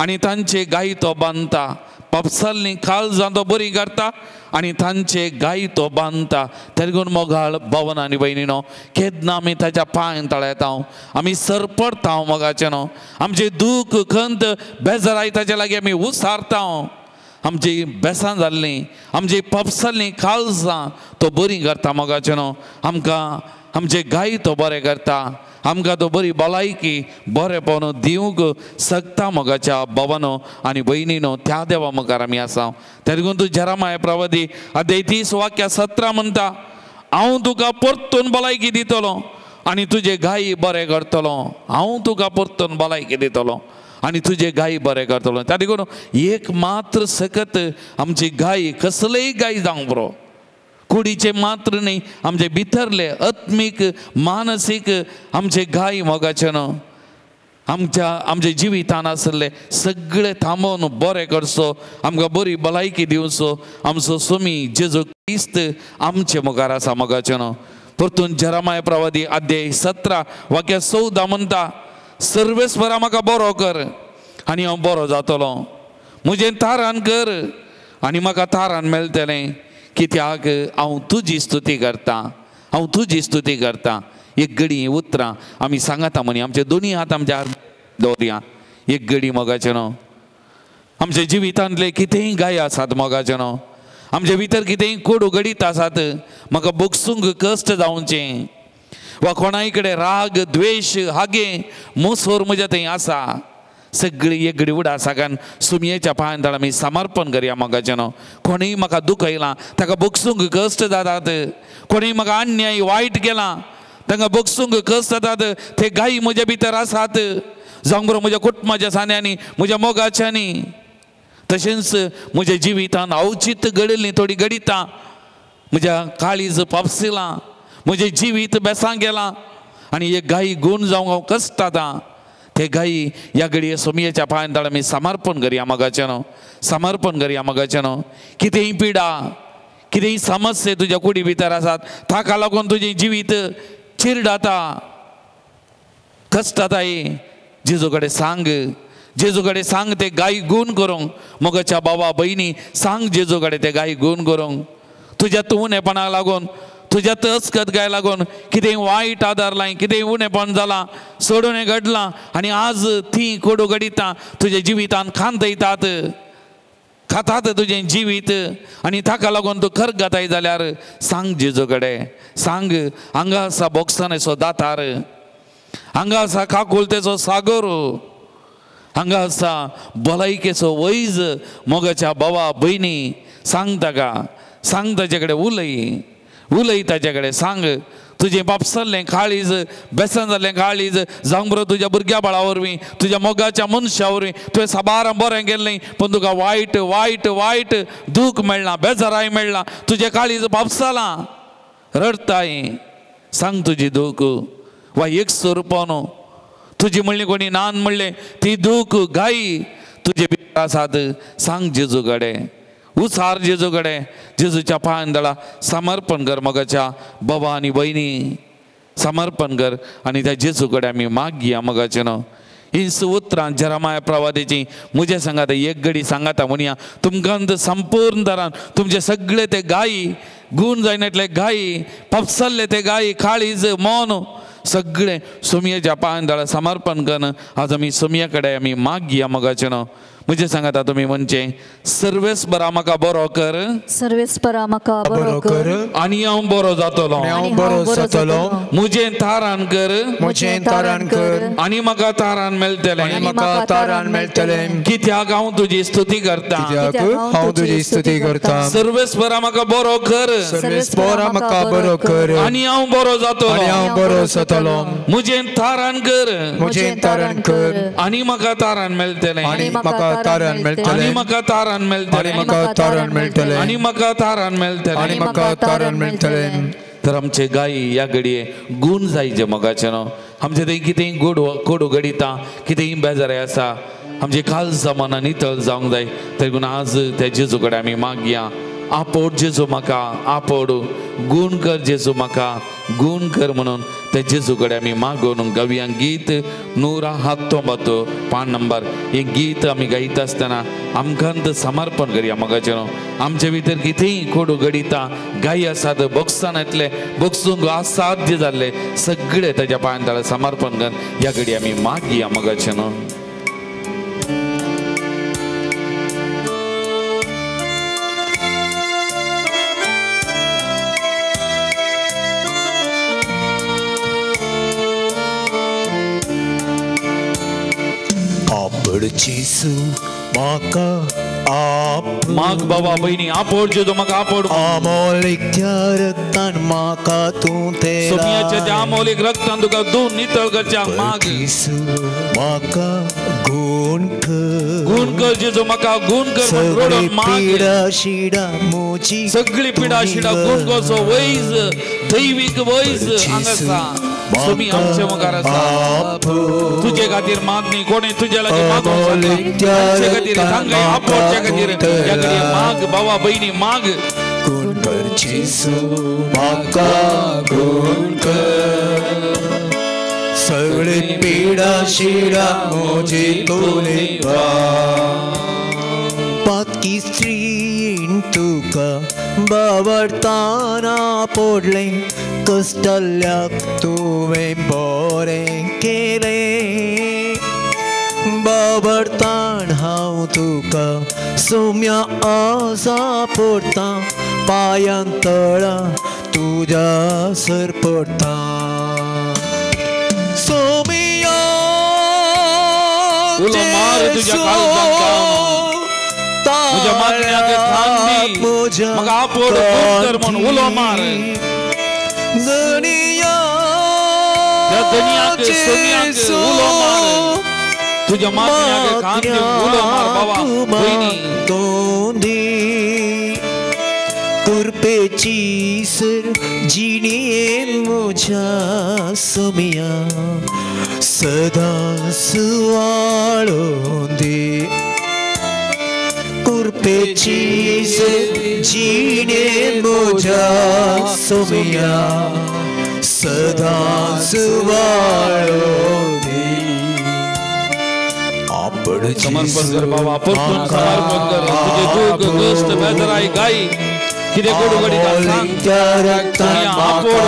आनी तांचे गाय तो बांदता. पापसाल्ली काळजां तो बरी करता आनी तांचे गाय तो बांदता. तेगून मोगाळ भवन आनी भयणीनो, केन्ना आमी ताच्या पांयान तळेता, आमी सरपडता मोगाचें न्हू, आमचें दूख खंत बेजाराय ताच्या लागीं आमी उसारता. आमची बेसां जाल्लीं, आमची पापसाल्लीं काळजां तो बरी करता मोगाचें न्हू. आमकां आमचे गाय तो बरें करता, आमकां तो बरी भलायकी बरेपण दिवंक शकता मोगाच्या भावानो आनी भयणीनो. त्या देवा मुखार आमी आसा. तेगून तूं जेरामाय प्रवादी अध्याय 30 वाक्य 17 म्हणटा, हांव तुका परतून भलायकी दितलो आनी तुजे गायी बरें करतलो. हांव तुका परतून भलायकी दितलो आनी तुजे गायी बरें करतलो. त्या देखून एक मात्र सकत आमची गाय कसलेय गाय जावंक बरो, कुडीचे मात्र न्ही, आमचे भितरले आत्मीक मानसीक आमचे गाय मोगाचे न्हू, आमच्या आमच्या जिवितान आसले सगळे थांबोवन बरें करचो, आमकां बरी भलायकी दिवचो आमचो सुमी जेजू क्रिस्त आमचे मुखार आसा मोगाचे न्हू. परतून जेरामाय प्रवादी अध्याय 17 वाक्य 14 म्हणटा, सर्वेस्परा म्हाका बरो कर आनी हांव बरो जातलो, म्हजें तारान कर आनी म्हाका तारान मेळटलें, कित्याक हांव तुजी स्तुती करता, हांव तुजी स्तुती करता. एक घडी उतरां आमी सांगता म्हणी आमचे दोनी हात आमच्या दवरया. एक घडी मोगाचें न्हू, आमच्या जिवितांतले कितेंय गाय आसात मोगाचें न्हू, आमचे भितर कितेंय कोडू घडीत आसात, म्हाका बोगसूंक कश्ट जावचें वा कोणाय कडेन राग द्वेश हागे मोसोर म्हज्या थंय आसा, सगळी एक घडी उडा सागान सुमयेच्या पांयान आमी समर्पण करया मोगाचें न्हू. कोणीय म्हाका दुखयलां ताका बोगसूंक कश्ट जातात, कोणीय म्हाका अन्याय वायट केलां तांकां बोगसूंक कश्ट जातात, ते गायी म्हज्या भितर आसात, जावं बरो म्हज्या कुटुंबाच्या सांद्यांनी म्हज्या मोगाच्यांनी, तशेंच म्हज्या जिवितान अवचीत घडिल्लीं थोडी घडितां, म्हज्या काळीज पापसिलां, म्हजें जिवीत बेसां गेलां आनी एक गायी गूण जावंक हांव कश्ट जाता, ते गायी ह्या घडये सोमयेच्या पांयान आमी समर्पण करया मोगाचें न्हू, समर्पण करया मोगाचें न्हू. कितेंय पिडा कितेंय समस्या तुज्या कुडी भितर आसात ताका लागून तुजें जिवीत चिरडाता कश्ट जाताय, जेजू कडेन सांग, जेजू कडेन सांग ते गाय गूण करूंक. मोगाच्या बाबा भयणी सांग जेजू कडेन ते गाय गूण करूंक. तुज्या तूं उणेपणाक लागून तुज्या तस्कत गाय लागून कितेंय वायट आदारलां, कितेंय उणेपण जालां, सोडून घडलां आनी आज ती कोडू घडिता तुज्या जिवितान खांदयतात खातात तुजें जिवीत आनी ताका लागून तूं खर घाताय जाल्यार सांग जेजू कडेन सांग. हांगा आसा बोगसानेचो दातार, हांगा आसा काकुलतेचो सागर, हांगा आसा भलायकेचो वैज. मोगाच्या बाबा भयणी सांग ताका, सांग ताचे कडेन, उलय उलय ताचे कडेन सांग. तुजें बापसल्लें काळीज बेसन जाल्लें काळीज जावं बरो तुज्या भुरग्या बाळा वरवीं तुज्या मोगाच्या मनशा वरवीं तुवें साबार बरें केल्लें पूण तुका वायट वायट वायट दूख मेळ्ळां, बेजाराय मेळ्ळां, तुजें काळीज बापसलां रडताय, सांग तुजी दूख वा एक स्वरुपान तुजी म्हणली कोणी नान म्हणलें ती दूख गायी तुजे भितर आसात, सांग जेजू कडेन, उसार जेजू कडेन, जेजूच्या पांयान दळा समर्पण कर. मोगाच्या बाबा आनी भयणी समर्पण कर आनी त्या जेजू कडेन आमी मागया मोगाचें न्हू. ही उतरां जेरामाया प्रवादेची म्हज्या सांगाता एक घडी सांगाता म्हणया तुमकां संपूर्ण तरान तुमचे सगळे ते गायी गूण जायनातले गायी पपसल्ले ते गायी काळीज मन सगळे सोमयेच्या पांयान दळा समर्पण कर. आज आमी सोमये कडेन आमी मागया मोगाचें न्हू. म्हजें सांगाता तुमी म्हणचें सर्वेस्परा म्हाका बरो कर, सर्वेस्परा म्हाका बरो कर आनी हांव बरो जातलो, हांव बरो जातलो. म्हजें तारण कर, म्हजें तारण कर आनी म्हाका तारण मेळटलें, आनी म्हाका तारण मेळटलें. कित्याक हांव तुजी स्तुती करता, कित्याक हांव तुजी स्तुती करता. सर्वेस्परा म्हाका बरो कर, सर्वेस्परा म्हाका बरो कर आनी हांव बरो जातलो, आनी हांव बरो जातलो. म्हजें तारण कर, म्हजें तारण कर आनी म्हाका तारण मेळटलें, आनी म्हाका तारण मेळटलें, आनी म्हाका तारण मेळटलें, आनी म्हाका तारण मेळटलें, आनी म्हाका तारण मेळटलें, आनी म्हाका तारण मेळटलें. तर आमचे गायी ह्या घडये गूण जायचे मोगाचें न्हू. आमचे थंय कितेंय गोड कोडू घडिता कितेंय बेजाराय आसा, आमचे काळजा मनां नितळ जावंक जाय. तरी आज त्या जेजू कडेन आमी मागया, आपोड जेजू म्हाका, आपोड गूण कर जेजू म्हाका, गूण कर म्हणून त्या जेजू कडेन आमी मागून गावया गीत नुरा हातोंबातो पान नंबर. हें गीत आमी गायता आसतना आमकां समर्पण करया मोगाचें न्हू. आमचे भितर कितेंय कोडू घडिता गायी आसात बोगसानांतले बोगसूंक असाध्य जाल्ले सगळे ताच्या पांयान तळा समर्पण कर. ह्या घडी आमी मागया मोगाचें न्हू. जेसू म्हाका आप माग बाबा भयणी आपोड जेजू म्हाका आपोड. आमोलीक त्या रक्तान म्हाका तूं ते सोमयाच्या त्या आमोलीक रक्तान तुका दोन नितळ करच्या माग. जेसू म्हाका गूण कर, गूण कर जेजू म्हाका गूण कर. सगळी पिडा शिडा म्हजी, सगळी पिडा शिडा गूण करचो वैज दैवीक वैज हांगा आसा. सोमी आमचे मुखार आसा, तुजे खातीर मागणी कोणी तुजे लागीं मागूंक शकना. आमचे खातीर सांगय आपोवच्या खातीर ह्या घडये माग बाबा भयणी माग. गूण कर जेसू म्हाका गूण कर, सगळी पिडा शिडा म्हजी तूं पातकी स्त्रीन तुका बावडताना पडलें कश्टल्याक तुवें बरें केलें बावडतान हांव तुका सोम्या आसा पडटा पांयां तळा तुज्या सर पडटा सोमिया उलो मार तुज्या काळजांत तुज्या मागण्याक खान दी म्हाका आपोड खूब कर म्हूण उलो मार त्या धनयाक सोम्याक उलो मार तुज्या मागण्याक खान दी उलो मार बाबा भयणी कुरपेची सर जिणेन म्हज्या सोम्या सदां सुवाळूं दी कुरपेची सर जिणेन म्हज्या सोम्या सदां सुवाळूं दी. समर्पण कर बाबा परतून समर्पण कर तुझे दुःख कष्ट बेदराय गाई कितें गोडगोडीत सांग सोमिया आपोड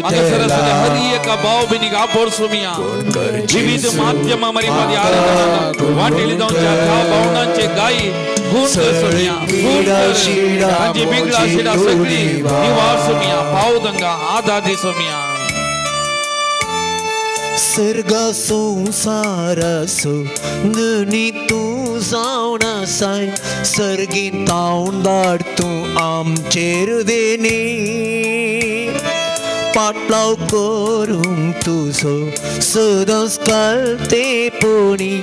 हांगासर आसलेल्या हर एका भाव भयणीक आपोड सोमिया विविध माध्यमां मार्फत आराधना वांटेली जावच्या ह्या भावनांचे गाई गुण कर सोमिया गुण कर तांची बिगडा शिडा सगळी निवार सोमिया पाव दंगा आदार दी सोमिया. सर्गा संवसाराचो धनी तूं जावन आसाय सर्गीं तावन धाड तूं आमचेर देणी पाटलाव करूंक तुजो सदांच कालतेपणी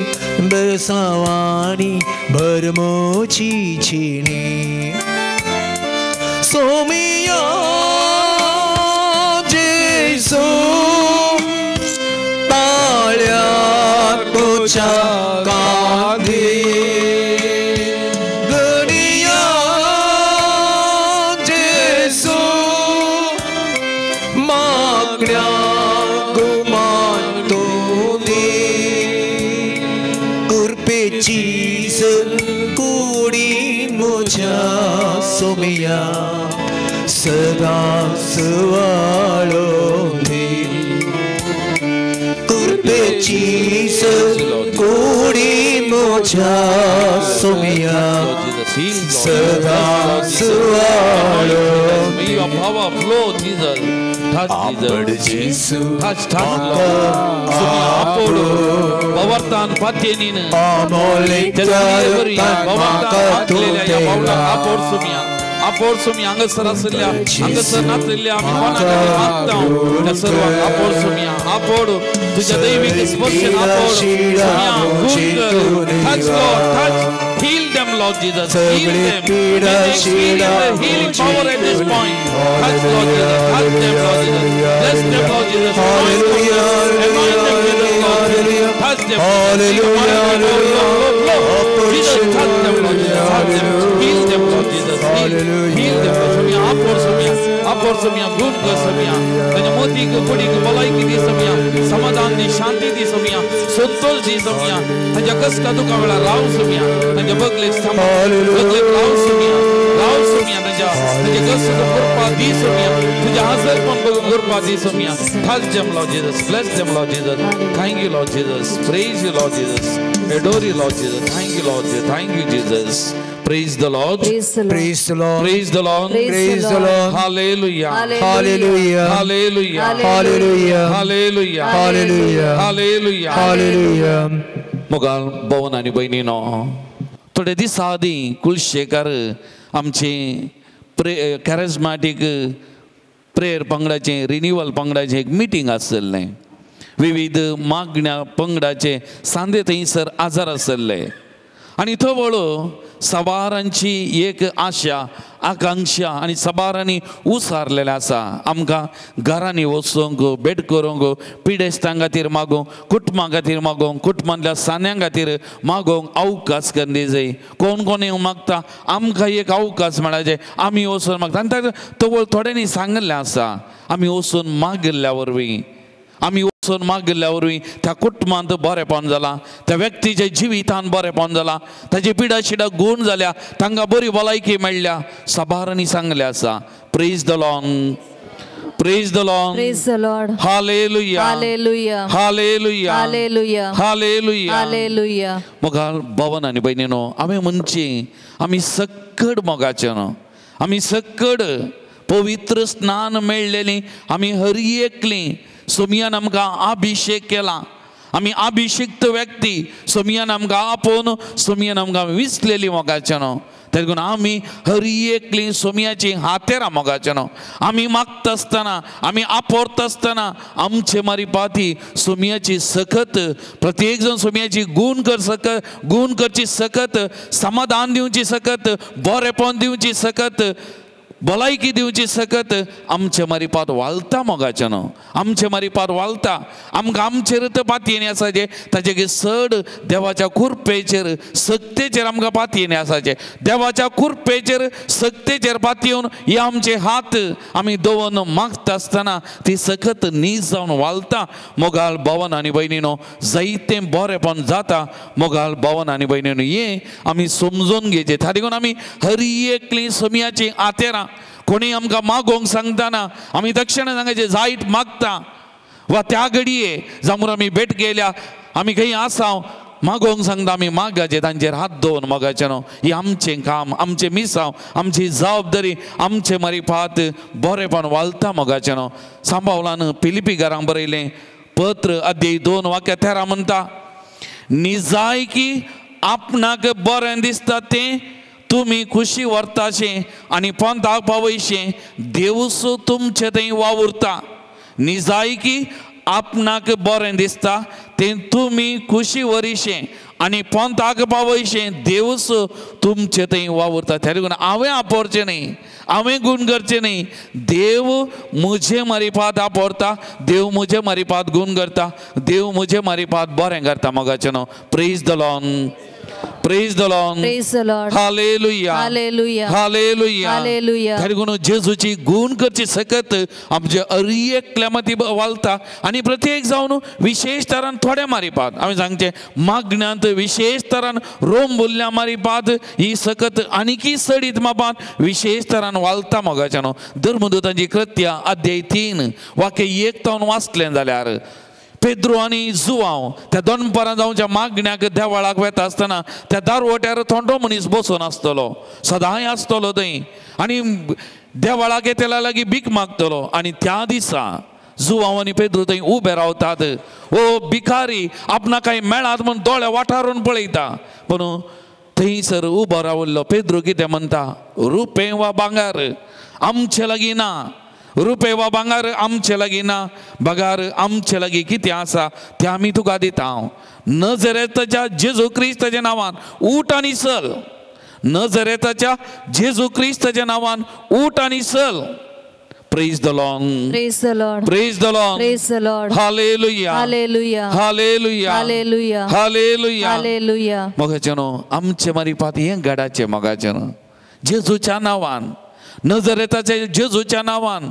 बेसांवांनी भरमोची जिणी सोमिया जेजू तुझ्या कांदी गणिया जेजू मागण्या गुमान तूं दी कुरपेची सर कुडी म्हज्या सोम्या सदां सुवाळूं दी कुरपेची सर कुडी म्हज्या सोम्या सदां सुवाळूं. May your power flow, Jesus. Touch Jesus. Touch, touch, Lord. Somiya आपोड पवर्तान पात्येनीन पवर्तान घातलेल्या ह्या पावलाक आपोड सोमिया आपोड सोमिया हांगासर आशिल्ल्या हांगासर नाशिल्ल्या आमी कोणा खातीर मागता त्या सर्वांक आपोड सोमिया आपोड तुझ्या दैवीक स्पर्शन आपोड सोमिया गुण कर. Touch Lord, touch, heal them Lord Jesus, heal them. May they experience the healing power at this point. Touch Lord Jesus, touch them Lord Jesus, bless them Lord Jesus, anoint them Jesus Lord, touch them. Jesus, touch them Lord Jesus, touch them, heal them Lord Jesus, heal, heal them. Somiya आपोड सोमिया आपोड सोमिया गुण कर सोमिया तांच्या मोतीक कुडीक भलायकी दी सोमिया समाधान दी शांती दी सोमिया संतोष दी सोमिया तांच्या कश्टा दुखा वेळार राव सोमिया तांच्या बगलेक बगलेक राव सोमिया राव सोमिया तांच्या तांच्या कश्ट कृपा दी सोमिया तुझ्या हजरपण बघून कृपा दी सोमिया. Touch them Lord Jesus, bless them Lord Jesus, thank you Lord Jesus, praise you Lord Jesus, adore you Lord Jesus, thank you Lord Jesus, thank you Jesus. Praise the Lord. Praise the Lord. Praise the Lord. Praise the Lord. Praise the Lord. Hallelujah. Hallelujah. Hallelujah. Hallelujah. Hallelujah. Hallelujah. Hallelujah. Hallelujah. मोगाल भवन आनी भयणीनो थोडे दिसा आदीं कुलशेकार आमचे कॅरिज्मॅटीक prayer पंगडाचें renewal पंगडाचें एक meeting आसलें. विविध मागण्या पंगडाचे सांदे थंयसर आजार आसले आनी थवळ सवारांची एक आशा आकांक्षा आनी सबारांनी उसारलेलें आसा. आमकां घरांनी वचूंक भेट करूंक पिडेस्तां खातीर मागूंक कुटुंबां खातीर मागूंक कुटुंबांतल्या सान्यां खातीर मागूंक अवकाश करून जाय. कोण कोण येवंक मागता आमकां एक अवकाश मेळाचे आमी वचून मागता आनी ताका तवळ थोड्यांनी सांगिल्लें आसा आमी वचून मागिल्ल्या वरवीं आमी वचून मागिल्ल्या वरवीं त्या कुटुंबांत बरेपण जालां, त्या व्यक्तीच्या जिवितान बरेपण जालां, ताची पिडा शिडा गूण जाल्या, तांकां बरी भलायकी मेळ्ळ्या. साबारांनी सांगलें आसा. Praise the Lord, praise the Lord, praise the Lord. Hallelujah, hallelujah, hallelujah, hallelujah, hallelujah, hallelujah. मोगाळ भवन आनी भयणीनो, आमी म्हणची आमी सक्कड मोगाचे न्हू, आमी सक्कड पवित्र स्नान मेळ्ळेली, आमी हरी एकली सोमियान आमकां अभिषेक केला, आमी अभिषिक्त व्यक्ती, सोमियान आमकां आपोवन सोमियान आमकां विसलेली मोगाचे न्हू. तेका लागून आमी हरी एकली सोमियाची हातेरां मोगाचे न्हू. आमी मागता आसतना, आमी आपोरता आसतना आमचे मारिपाती सोमियाची सकत, प्रत्येक जण सोमियाची गूण कर सकत, गूण करची सकत, समाधान दिवची सकत, बरेपण दिवची सकत, भलायकी दिवची सकत आमचे मारिपात वालता मोगाचे न्हू, आमचे मारिपात वालता. आमकां आमचेर तर पातयेनी आसाचें, ताचे चड देवाच्या कुरपेचेर सक्तेचेर आमकां पातयेनी आसाचें. देवाच्या कुरपेचेर सक्तेचेर पातयेवन हे आमचे हात आमी दवरून मागता आसतना ती सकत नीज जावन वालता. मोगाळ भवन आनी भयणीनो, जायतें बरेपण जाता. मोगाळ भवन आनी भयणीनो, हें आमी समजून घेवचें. ताका लागून आमी हरी एकली सोमियाची आतेरां कोणी आमकां मागोवंक सांगतना आमी तक्षण सांगायचें जायत मागता वा त्या घडये जामूर आमी भेट गेल्या, आमी खंय आसा मागोवंक सांगता, आमी मागाचें, तांचेर हात दवरून मागाचें न्हू. हें आमचें काम, आमचें मिसांव, आमची जबाबदारी, आमचें मारिपात बरेपण वालता मोगाचें न्हू. सांबावलान फिलिपी घरांक बरयलें पत्र अध्याय 2 वाक्य 13 म्हणटा, निजायकी आपणाक बरें दिसता तें तुमी खुशी व्हरताशें आनी पंथाक पावयशें, देवूस तुमचे थंय वावुरता. निजायकी आपणाक बरें दिसता तें तुमी खुशी व्हरिशें आनी पंथाक पावयशें, देवूस तुमचे थंय वावुरता. त्या लागून हांवें आपोरचें न्ही, हांवें गूण करचें न्ही, देव म्हजे मारिपात आपोरता, देव म्हजे मारिपात गूण करता, देव म्हजे मारिपात बरें करता मोगाचें न्हू. Praise the Lord, praise the Lord, praise the Lord. Hallelujah, hallelujah, hallelujah, hallelujah. ताका लागून जेजूची गूण करची सकत आमचे हर एकल्या मती वालता. आनी प्रत्येक जावन विशेश तरान थोड्या मारिपात आमी सांगचें मागण्यांत विशेश तरान रोम बोल्ल्या मारिपात ही सकत आनीकी सडीत मापान विशेश तरान वालता मोगाच्या न्हू. धर्मदूतांची कृत्या अध्याय 3 वाक्य 1 तावन वाचलें जाल्यार पेद्रो आनी जुवांव त्या दनपारां जावच्या मागण्याक देवळाक वेता आसतना त्या दारवट्यार थोंडो मनीस बसून आसतलो, सदांय आसतलो थंय, आनी देवळाक येतल्या लागीं भीक मागतलो. आनी त्या दिसा जुवांव आनी पेद्रो थंय उबे रावतात. ओ भिकारी आपणाक कांय मेळात म्हूण दोळे वाठारून पळयता, पूण थंयसर उबो रावल्लो पेद्रो कितें म्हणटा, रुपें वा भांगर आमचे लागीं ना, रुपे वा भांगर आमचे लागीं ना, बगार आमचे लागीं कितें आसा तें आमी तुका दिता. हांव नजरेताच्या जेजू क्रिस्ताच्या नांवान ऊठ आनी चल, नजरेताच्या जेजू क्रिस्ताच्या नांवान ऊठ आनी चल. Praise the Lord, praise the Lord, praise the Lord, praise the Lord. Hallelujah, hallelujah, hallelujah, hallelujah, hallelujah, hallelujah. मोगाचें न्हू, आमचे मारिपात हें गडाचें मोगाचें न्हू, जेजूच्या नांवान, नजरेताच्या जेजूच्या नांवान.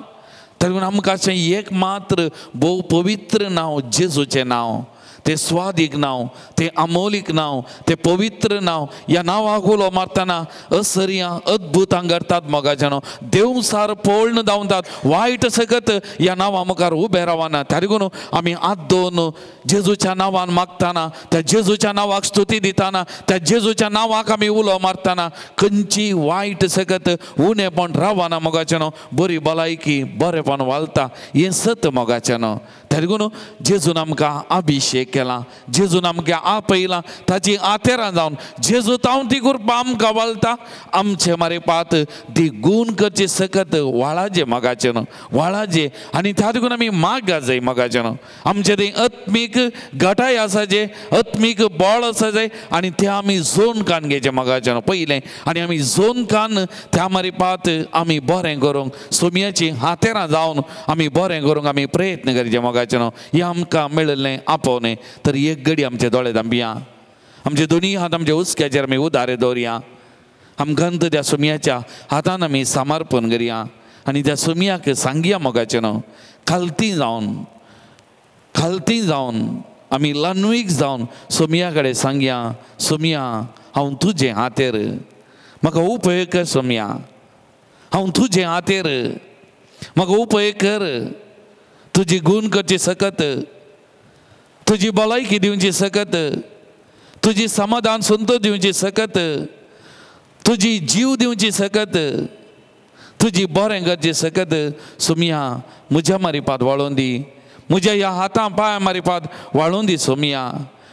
तरी आमकां अशें एक मात्र भोव पवित्र नांव जेजूचें नांव, तें स्वादीक नांव, तें अमोलीक नांव, तें पवित्र नांव. ह्या नांवाक उलो मारतना असर्यां अद्भुतां करतात मोगाचें न्हू. देवसार पळोवन धांवतात, वायट सकत ह्या नांवा मुखार उबें रावना. ताका लागून आमी आदोन जेजूच्या नांवान मागतना, त्या जेजूच्या नांवाक स्तुती दितना, त्या जेजूच्या नांवाक आमी उलो मारतना खंयची वायट सकत उणेपण रावना मोगाचें न्हू. बरी भलायकी बरेपण वालता, हें सत मोगाचें न्हू. ताका लागून जेजून आमकां अभिषेक केला, जेजून आमकां आपयला, ताची आतेरां जावन जेजू तावन ती कृपा आमकां वालता. आमचे मारिपात ती गूण करची सकत वाळाजे मोगाचें न्हू, वाळाजे. आनी त्या लागून आमी मागा जाय मोगाचें न्हू. आमचे थंय आत्मीक घटाय आसाचे, आत्मीक बळ आसा जाय, आनी ते आमी जोन कान घेवचें मोगाचें न्हू पयलें. आनी आमी जोन कान त्या मारिपात आमी बरें करूंक सोमियाची हातेरां जावन आमी बरें करूंक आमी प्रयत्न करचे मोगाचें न्हू. हें आमकां मेळिल्लें आपोवणें. तर एक घडी आमचे दोळे धांपया, आमचे दोनी हात आमच्या हुस्क्याचेर आमी उदारे दवरया, आमकां त्या सोमियाच्या हातान आमी समर्पण करया आनी त्या सोमियाक सांगया मोगाचें न्हू, खालती जावन खालती जावन आमी ल्हानवीक जावन सोमया कडेन सांगया, सोमया हांव तुजें हातेर, म्हाका उपयोग कर सोमया, हांव तुजें हातेर, म्हाका उपयोग कर, तुजी गूण करची सकत, तुजी भलायकी दिवची सकत, तुजी समाधान संतोष दिवची सकत, तुजी जीव दिवची सकत, तुजी बरें करची सकत सोमया म्हज्या मारिपाद वाळोवन दी, म्हज्या ह्या हातां पांयां मारिपाद वाळोवन दी सोमया,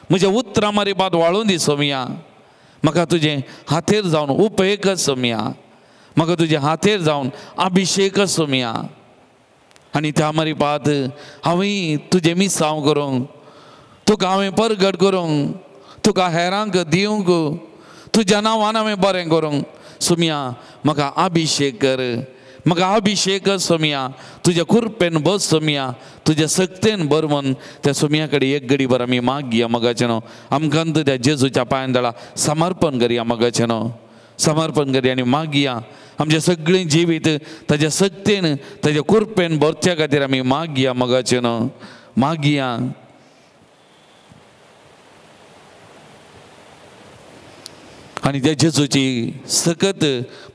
म्हज्या उतरां मारिपाद वाळोवन दी सोमया, म्हाका तुजें हातेर जावन उपयोग कर सोमया, म्हाका तुजें हातेर जावन अभिशेक कर सोमया. आनी त्या मारिपाद हांवें तुजें मिसांव करूंक, तुका हांवें परगट करूंक, तुका हेरांक दिवंक, तुज्या नांवान हांवें बरें करूंक सोमया म्हाका अभिशेक कर, म्हाका अभिशेक कर सोमया, तुज्या कृपेन बस सोमया, तुज्या सक्तेन भर म्हूण त्या सोमया कडेन एक घडी भर आमी मागया मगाचें न्हू. आमकां त्या जेजूच्या पांयान दळा समर्पण करया मगाचें न्हू, समर्पण करया आनी मागया आमचें सगळें जिवीत ताज्या सक्तेन ताज्या कृपेन भरच्या खातीर आमी मागया मगाचें न्हू, मागया. आनी त्या जेजूची सकत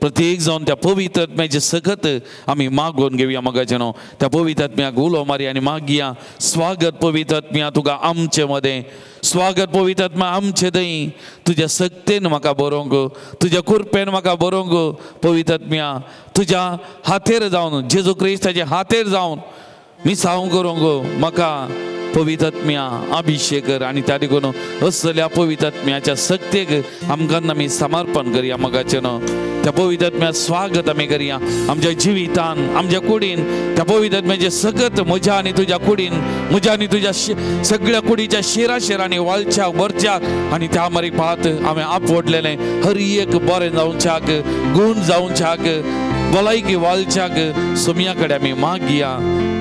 प्रत्येक जावन त्या पवित्र आत्म्याची सकत आमी मागोवन घेवया मगाचें न्हू. त्या पवित्र आत्म्याक उलो मारया आनी मागया, स्वागत पवित्र आत्म्या तुका आमचे मदें, स्वागत पवित्र आत्मा आमचे दई, तुज्या सक्तेन म्हाका बरोवंक, तुज्या कृपेन म्हाका बरोवंक पवित्र आत्म्या, तुज्या हातेर जावन जेजू क्रिस्ताच्या हातेर जावन मिसांव करूंक म्हाका पवित्र आत्म्या अभिशेक कर. आनी त्या देखून असल्या पवित्र आत्म्याच्या सक्तेक आमकां आमी समर्पण करया मगाचें न्हू. त्या पवित्र आत्म्या स्वागत आमी करया आमच्या जिवितान, आमच्या कुडीन. त्या पवित्र आत्म्याचें सकत म्हज्या आनी तुज्या कुडीन, म्हज्या आनी तुज्या सगळ्या कुडीच्या शिरा शिरांनी वालच्याक भरच्याक आनी त्या मारिपात हांवें आपवडलेलें हर एक बरें जावच्याक, गूण जावच्याक, भलायकी वालच्याक सोमया कडेन आमी मागया.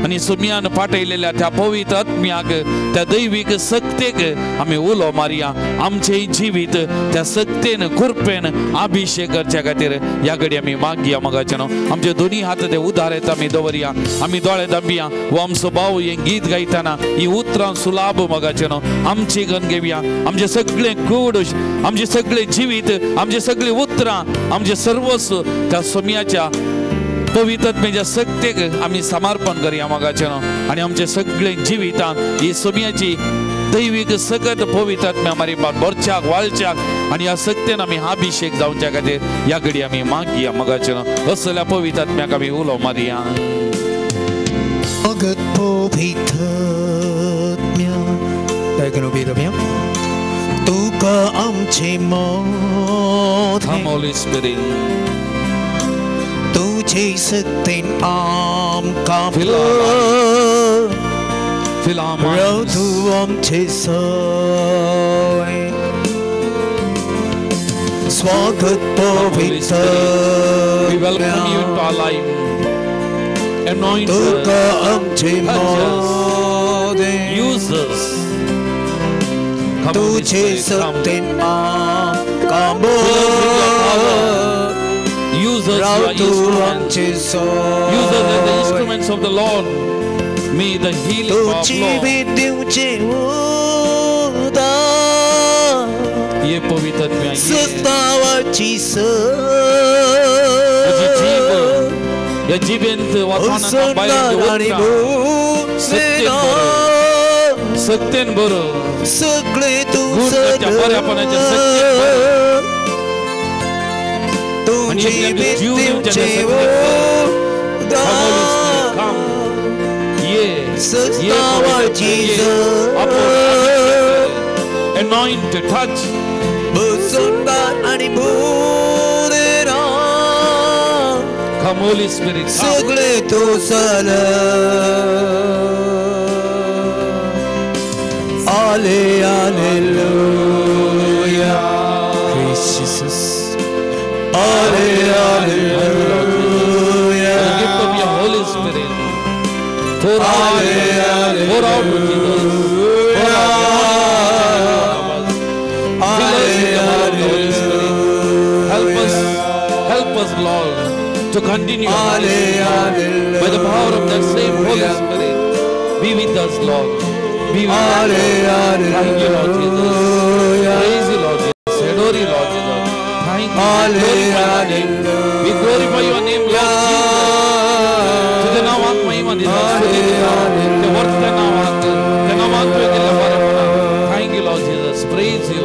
आनी सोमयान पाठयलेल्या त्या पवित्र आत्म्याक, त्या दैवीक सक्तेक आमी उलो मारया. आमचें जिवीत त्या सक्तेन कृपेन अभिशेक करच्या खातीर ह्या घडी आमी मागया मगाचें न्हू. आमचे दोनी हात ते उदारेत आमी दवरया, आमी दोळे दांबया. वो आमचो भाव हें गीत गायतना ही उतरां सुलाभ मगाचें न्हू आमची गन घेवया. आमचें सगळें कूड, आमचें सगळें जिवीत, आमचें सगळीं उतरां, आमचें सर्वस्व त्या सोमयाच्या पवित्र आत्म्याच्या सक्तेक आमी समर्पण करया मगाचें न्हू. आनी आमचे सगळे जिवितान ही सोमयाची दैवीक सकत पवित्र आत्म्या मारिपात भरच्याक वाळच्याक आनी ह्या सक्तेन आमी अभिशेक जावच्या खातीर ह्या घडी आमी मागया मगाचें न्हू. असल्या पवित्र आत्म्याक आमी उलो मारया. अगत पवित्र आत्म्या तुका आमचे मत, Holy Spirit, तुझे सक्तेन आमकां राव तूं आमचे सय. स्वागत पवित्र We welcome you into our life. Anoint us, तुका आमचे touch us, मदें, use us. Come, Holy तुझे Spirit, come. सक्तेन आमकां Use us, राव your तूं instruments. आमचे Use us as the soy. instruments of the Lord. May the healing power तुजी flow. भेट दिवचे उदार, ये पवित्र आत्म्या, ये सुस्तावाची तुजी जीभ, सर, ह्या जिबेंत वाचनांत सुंदर आनी सत्तेन भुरगें सक्तेन बरो सगळे तूं गुण करच्या बऱ्यापणाच्या सक्तेन बरो. तुजी आणि भेट जीव दिवच्या दिवचे त्या सक्तेन Come, Holy Spirit, उदार, come. ये ये सुस्तावाची पवित्र, ये सर, anoint, touch. सुंदर आनी भुरगें Come, Holy Spirit, come. सगळे तूं सल. आले hallelujah, Christ Jesus. आले hallelujah, The gift of your Holy Spirit. Pour out, pour out, Jesus. Pour out, fill us with the power of the Holy Spirit. Help us, help us, Lord, to continue our by the power of that same Holy Spirit. Be with us, Lord. Be with us, Lord. Thank you, Lord Jesus. Praise you, Lord Jesus. Adore you, Lord Jesus. Thank you. Glorify your name. We glorify your name, Lord Jesus. तुझ्या नावाक महिमा दिता, स्तुती दिता, त्या वरत्या नावाक, त्या नावाक तुवें दिल्ल्या बरेपणाक. Thank you, Lord Jesus. Praise you.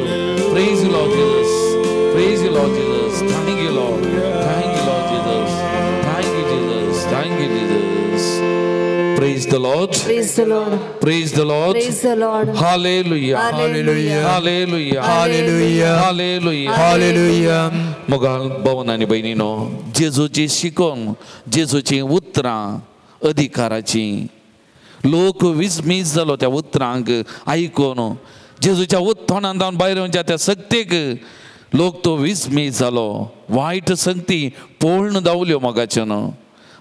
Praise you, Lord Jesus. Praise you, Lord Jesus. Thank you, Lord. Thank you, Lord Jesus. Thank you, Jesus. Thank you, Jesus. Praise the Lord. Praise the Lord. Praise the Lord. Praise the Lord. Hallelujah. Hallelujah. Hallelujah. Hallelujah. Hallelujah. Hallelujah. मोगाल भवन आनी भयणीनो, जेजूची शिकोवन, जेजूची उतरां अधिकाराची, लोक विस्मीत जालो त्या उतरांक आयकून. जेजूच्या तोंडान जावन भायर येवच्या त्या सक्तेक लोक तो विस्मीत जालो. वायट संगती पळून धांवल्यो मोगाच्यान.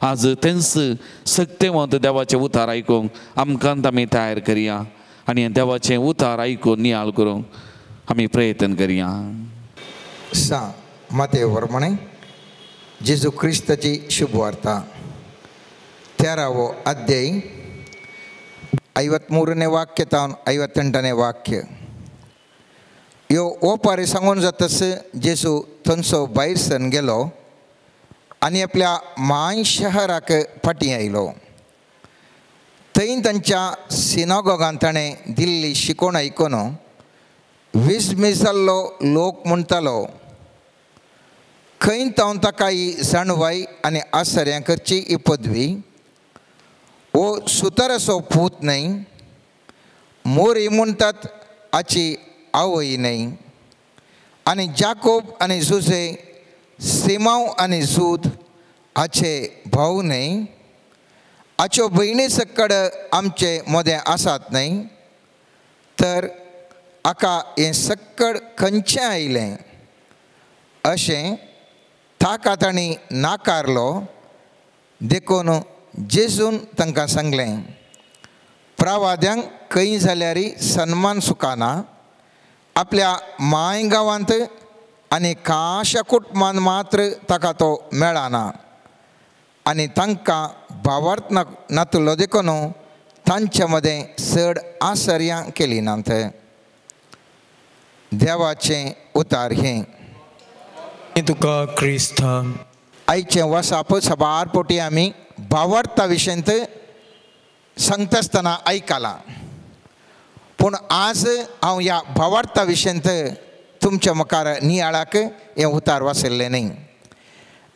आज तेंच सक्तेवंत देवाचें उतार आयकूंक आमकां आमी तयार करया आनी देवाचें उतार आयकून नियाळ करूंक आमी प्रयत्न करया. सा मातेव प्रमाणे जेजू क्रिस्ताची शुभवार्ता 13 अध्याय 53 वाक्य तावन 58 वाक्य. यो ओपारी सांगून जातस जेजू थंयसो भायर सरून गेलो आनी आपल्या माय शहराक फाटीं आयलो. थंय तांच्या सिनागोगान ताणें दिल्ली शिकोवण आयकून विस्मीत जाल्लो लोक म्हणटालो, खंय तावन ताका ही जाणवाय आनी आसऱ्यां करची ही पदवी? हो सुताराचो पूत न्हय, मोरी म्हणटात हाची आवय न्हय, आनी जाकोब आनी जुजे, सिमांव आनी जूद हाचे भाव न्हय, हाच्यो भयणी सकड आमचे मदें आसात न्हय, तर हाका हें सक्कड खंयचें आयलें? अशें ताका तांणी नाकारलो. देखून जेजून तांकां सांगलें, प्रवाद्यांक खंय जाल्यार सन्मान सुकाना, आपल्या माय गांवांत आनी खाशा कुटुंबान मात्र ताका तो मेळना, आनी तांकां भावार्थ नातलो देखून तांचे मदें चड आसर्यां केली नात. देवाचें उतार हें. तुका क्रिस्ता. आयचें वसाप साबार पोटी आमी भावार्था विशयंत सांगता आसतना आयकलां, पूण आज हांव ह्या भावार्था विशयंत तुमच्या मुखार नियाळाक हें उतार वाचिल्लें न्हय.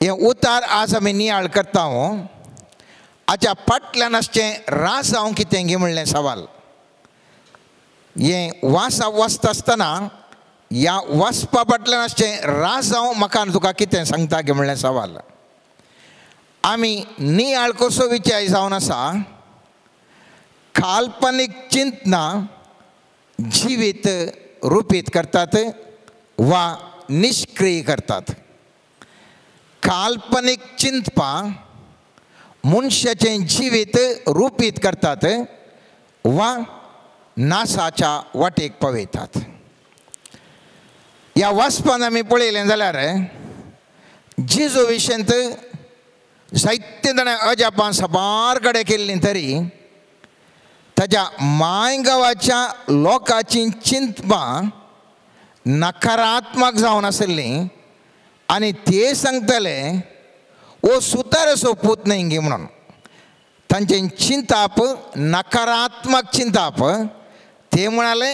हें उतार आज आमी नियाळ करता. हाच्या फाटल्यान आसचें राज हांव कितें गी म्हणलें सवाल. हें वास वाचता आसतना ह्या वाचपा फाटल्यान आसचें राज हांव म्हाका तुका कितें सांगता गी म्हणलें सवाल. आमी नियाळ कसो विचार जावन आसा, काल्पनीक चिंतना जिवीत रुपीत करतात वा निश्क्रीय करतात. काल्पनीक चिंतपां मनशाचें जिवीत रुपीत करतात वा नासाच्या वाटेक पावयतात. ह्या वाचपान आमी पळयलें जाल्यार जेजू विशयंत जायते जाणां अजापां साबार कडेन केल्लीं तरी ताज्या माय गांवाच्या लोकांची चिंतपां नकारात्मक जावन आशिल्लीं आनी ते सांगताले हो सुताराचो पूत न्हय गी म्हणून. तांचें चिंताप नकारात्मक चिंताप. ते म्हणाले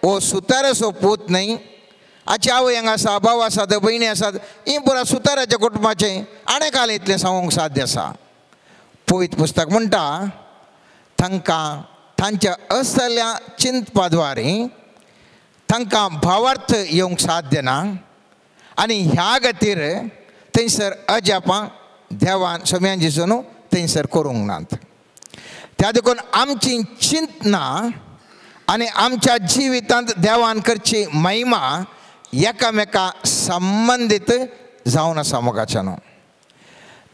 हो सुताराचो पूत न्हय, हाची आवय हांगा आसा, भाव आसात, भयणी आसात, ही पुरा सुताराच्या कुटुंबाचें आनी काल इतलें सांगूंक साध्य आसा. पवित्र पुस्तक म्हणटा तांकां तांच्या असल्या चिंतपा द्वारे तांकां भावार्थ येवंक साध्य ना, आनी ह्या खातीर थंयसर अजापां देवान सोम्यान जेजून थंयसर करूंक नात. त्या देखून आमची चिंतना आनी आमच्या जिवितांत देवान करची महिमा एकामेका संबंदीत जावन आसा मोगाच्यान.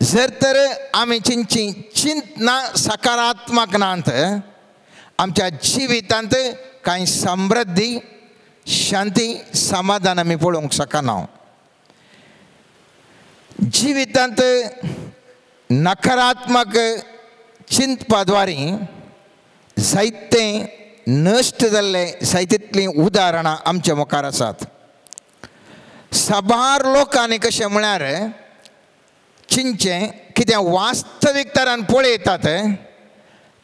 जर तर आमी चिंतची चिंतना सकारात्मक नात, आमच्या जिवितांत कांय समृद्धी, शांती, समाधान आमी पळोवंक शकना. जिवितांत नकारात्मक चिंतपा द्वारे जायते नश्ट जाल्ले जायतीतलीं उदाहरणां आमच्या मुखार आसात. साबार लोकांनी कशें म्हळ्यार चिंचें कितें वास्तवीक तरान पळयतात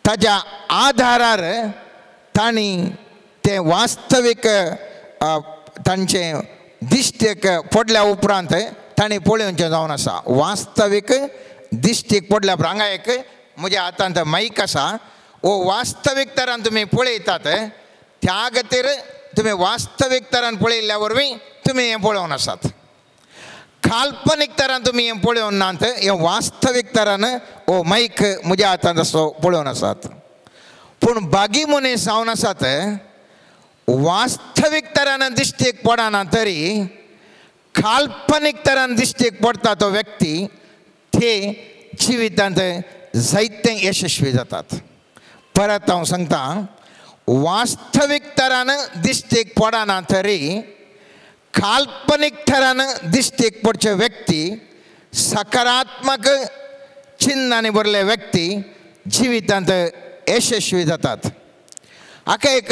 ताज्या आधारार तांणी तें वास्तवीक तांचें दिश्टीक पडल्या उपरांत तांणी पळोवचें जावन आसा. वास्तवीक दिश्टीक पडल्या उपरांत हांगा एक म्हज्या हातांत मायक आसा, हो वास्तवीक तरान तुमी पळयतात त्या खातीर तुमी वास्तवीक तरान पळयल्ल्या वरवीं तुमी हें पळोवन आसात. काल्पनीक तरान तुमी हें पळोवन नात, हें वास्तवीक तरान हो मायक म्हज्या हातांत असो पळोवन आसात. पूण बागी मनीस जावन आसात वास्तवीक तरान दिश्टीक पडना तरी काल्पनीक तरान दिश्टीक पडटा तो व्यक्ती ते जिवितांत जायते यशस्वी जातात. परत हांव सांगता, वास्तवीक तरान दिश्टीक पडना तरी काल्पनीक तरान दिश्टीक पडचे व्यक्ती सकारात्मक चिन्हांनी भरले व्यक्ती जिवितांत यशस्वी जातात. हाका एक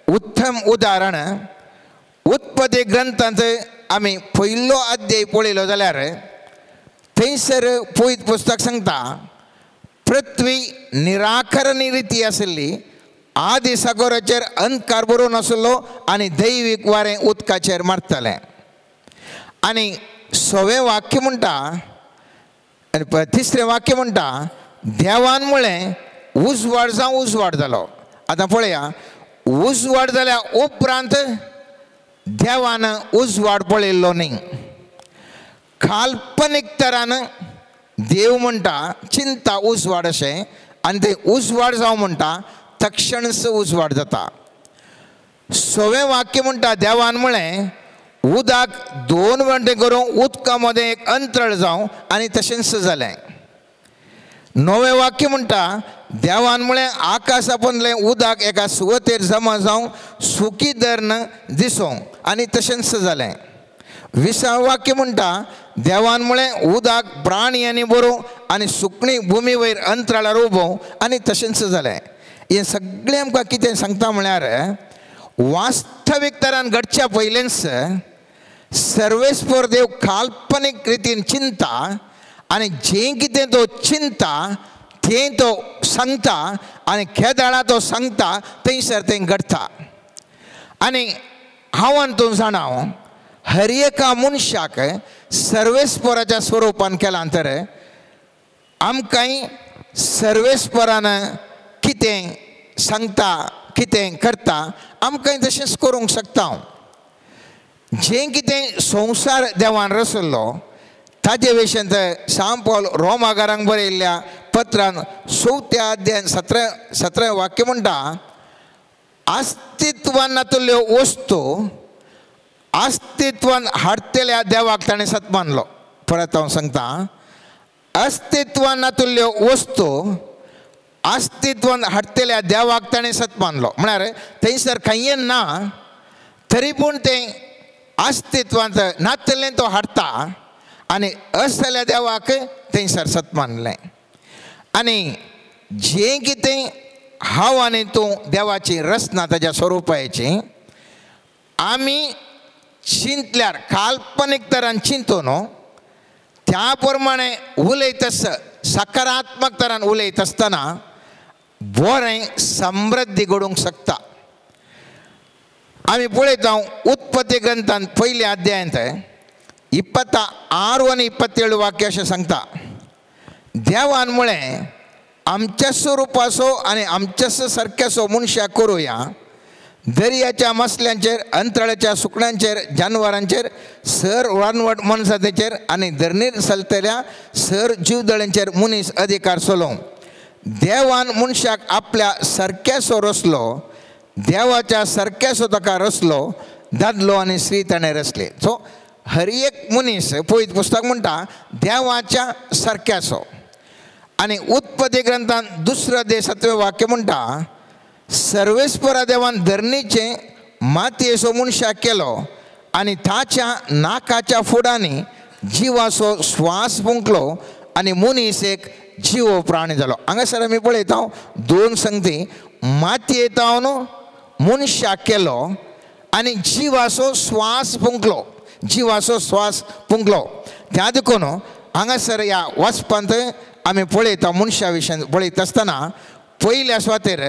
उत्तम उदाहरण उत्पत्ती ग्रंथांत आमी पयलो अध्याय पळयलो जाल्यार थंयसर पवित्र पुस्तक सांगता पृथ्वी निराकरणी रिती आशिल्ली, आदी सागराचेर अंधकार बरोवन आशिल्लो आनी दैवीक वारें उदकाचेर मारतालें. आनी सवें वाक्य म्हणटा आनी तिसरें वाक्य म्हणटा देवान म्हळें उजवाड जावं, उजवाड जालो. आतां पळया, उजवाड जाल्या उपरांत देवान उजवाड पळयल्लो न्ही. काल्पनीक तरान देव म्हणटा चिंता उजवाड अशें आनी ते उजवाड जावं म्हणटा तक्षणच उजवाड जाता. सवें वाक्य म्हणटा देवान म्हळें उदक दोन वंटे करून उदका मदें एक अंतरळ जावं आनी तशेंच जालें. णवें वाक्य म्हणटा देवान म्हळें आकाशा पोंदलें उदक एका सुवातेर जमा जावं सुकी धरण दिसूं आनी तशेंच जालें. विसावें वाक्य म्हणटा देवान म्हळें उदक प्राणी बरोवं आनी सुकणी भुमी वयर अंतराळार उबोवं आनी तशेंच जालें. हें सगळें आमकां कितें सांगता म्हळ्यार वास्तवीक तरान घडच्या पयलेंच सर्वेस्पर देव काल्पनीक रितीन चिंता आनी जें कितें तो चिंता तें तो सांगता आनी केदाळा तो सांगता थंयसर तें घडटा. आनी हांव आनी तूं जाणा हर एका मनशाक सर्वेस्पराच्या स्वरुपान केलां तर आमकांय सर्वेस्परान कितें सांगता कितें करता आमकांय तशेंच करूंक शकता. हांव जें कितें संवसार देवान रचल्लो ताजे विशयांत सांत पावल रोमागारांक बरयल्ल्या पत्रान चवथ्या अध्यायान 17 वाक्य म्हणटा अस्तित्वान नातल्ल्यो वस्तू अस्तित्वान हाडटल्या देवाक ताणें सत मानलो. परत हांव सांगता, अस्तित्वान नातल्ल्यो वस्तू अस्तित्वान हाडटल्या देवाक ताणें सत मानलो. म्हळ्यार थंयसर खंय ना तरी पूण तें अस्तित्वांत नातल्लें तो हाडटा आनी असल्या देवाक थंयसर सत मानलें. आनी जें कितें हांव आनी तूं देवाची रचना ताज्या स्वरुपाची आमी चिंतल्यार काल्पनीक तरान चिंतू न्हू त्या प्रमाणे उलयत सकारात्मक तरान उलयत आसतना बरें समृद्धी घडूंक शकता. आमी पळयता उत्पत्ती ग्रंथान पयल्या अध्यायांत 26 आनी 27 वाक्य अशें सांगता देवान म्हळें आमच्या स्वरुपाचो आनी आमच्या सारक्याचो मनशाक करुया, दर्याच्या मसल्यांचेर अंतराळाच्या सुकण्यांचेर जानवरांचेर सर रानवट मनजातीचेर आनी धरणीर चलतल्या सर जीवदळांचेर मनीस अधिकार चलोवं. देवान मनशाक आपल्या सारक्याचो रचलो, देवाच्या सारक्याचो ताका रचलो, दादलो आनी स्त्री ताणें रचले. सो हर एक मनीस पवित्र पुस्तक म्हणटा देवाच्या सारक्याचो. आनी उत्पत्ती ग्रंथान दुसरो अध्याय 7वें वाक्य म्हणटा सर्वेस्परा देवान धरणीचे मातयेचो मनशाक केलो आनी ताच्या नाकाच्या फुडांनी जिवाचो श्वास फुंकलो आनी मनीस एक जीव प्राणी जालो. हांगासर आमी पळयता दोन संगती, मातयेंत मनशाक केलो आनी जिवाचो स्वास फुंकलो, जिवाचो स्वास फुंकलो. त्या देखून हांगासर ह्या वाचपांत आमी पळयता मनशा विशयान पळयता आसतना पयल्या सुवातेर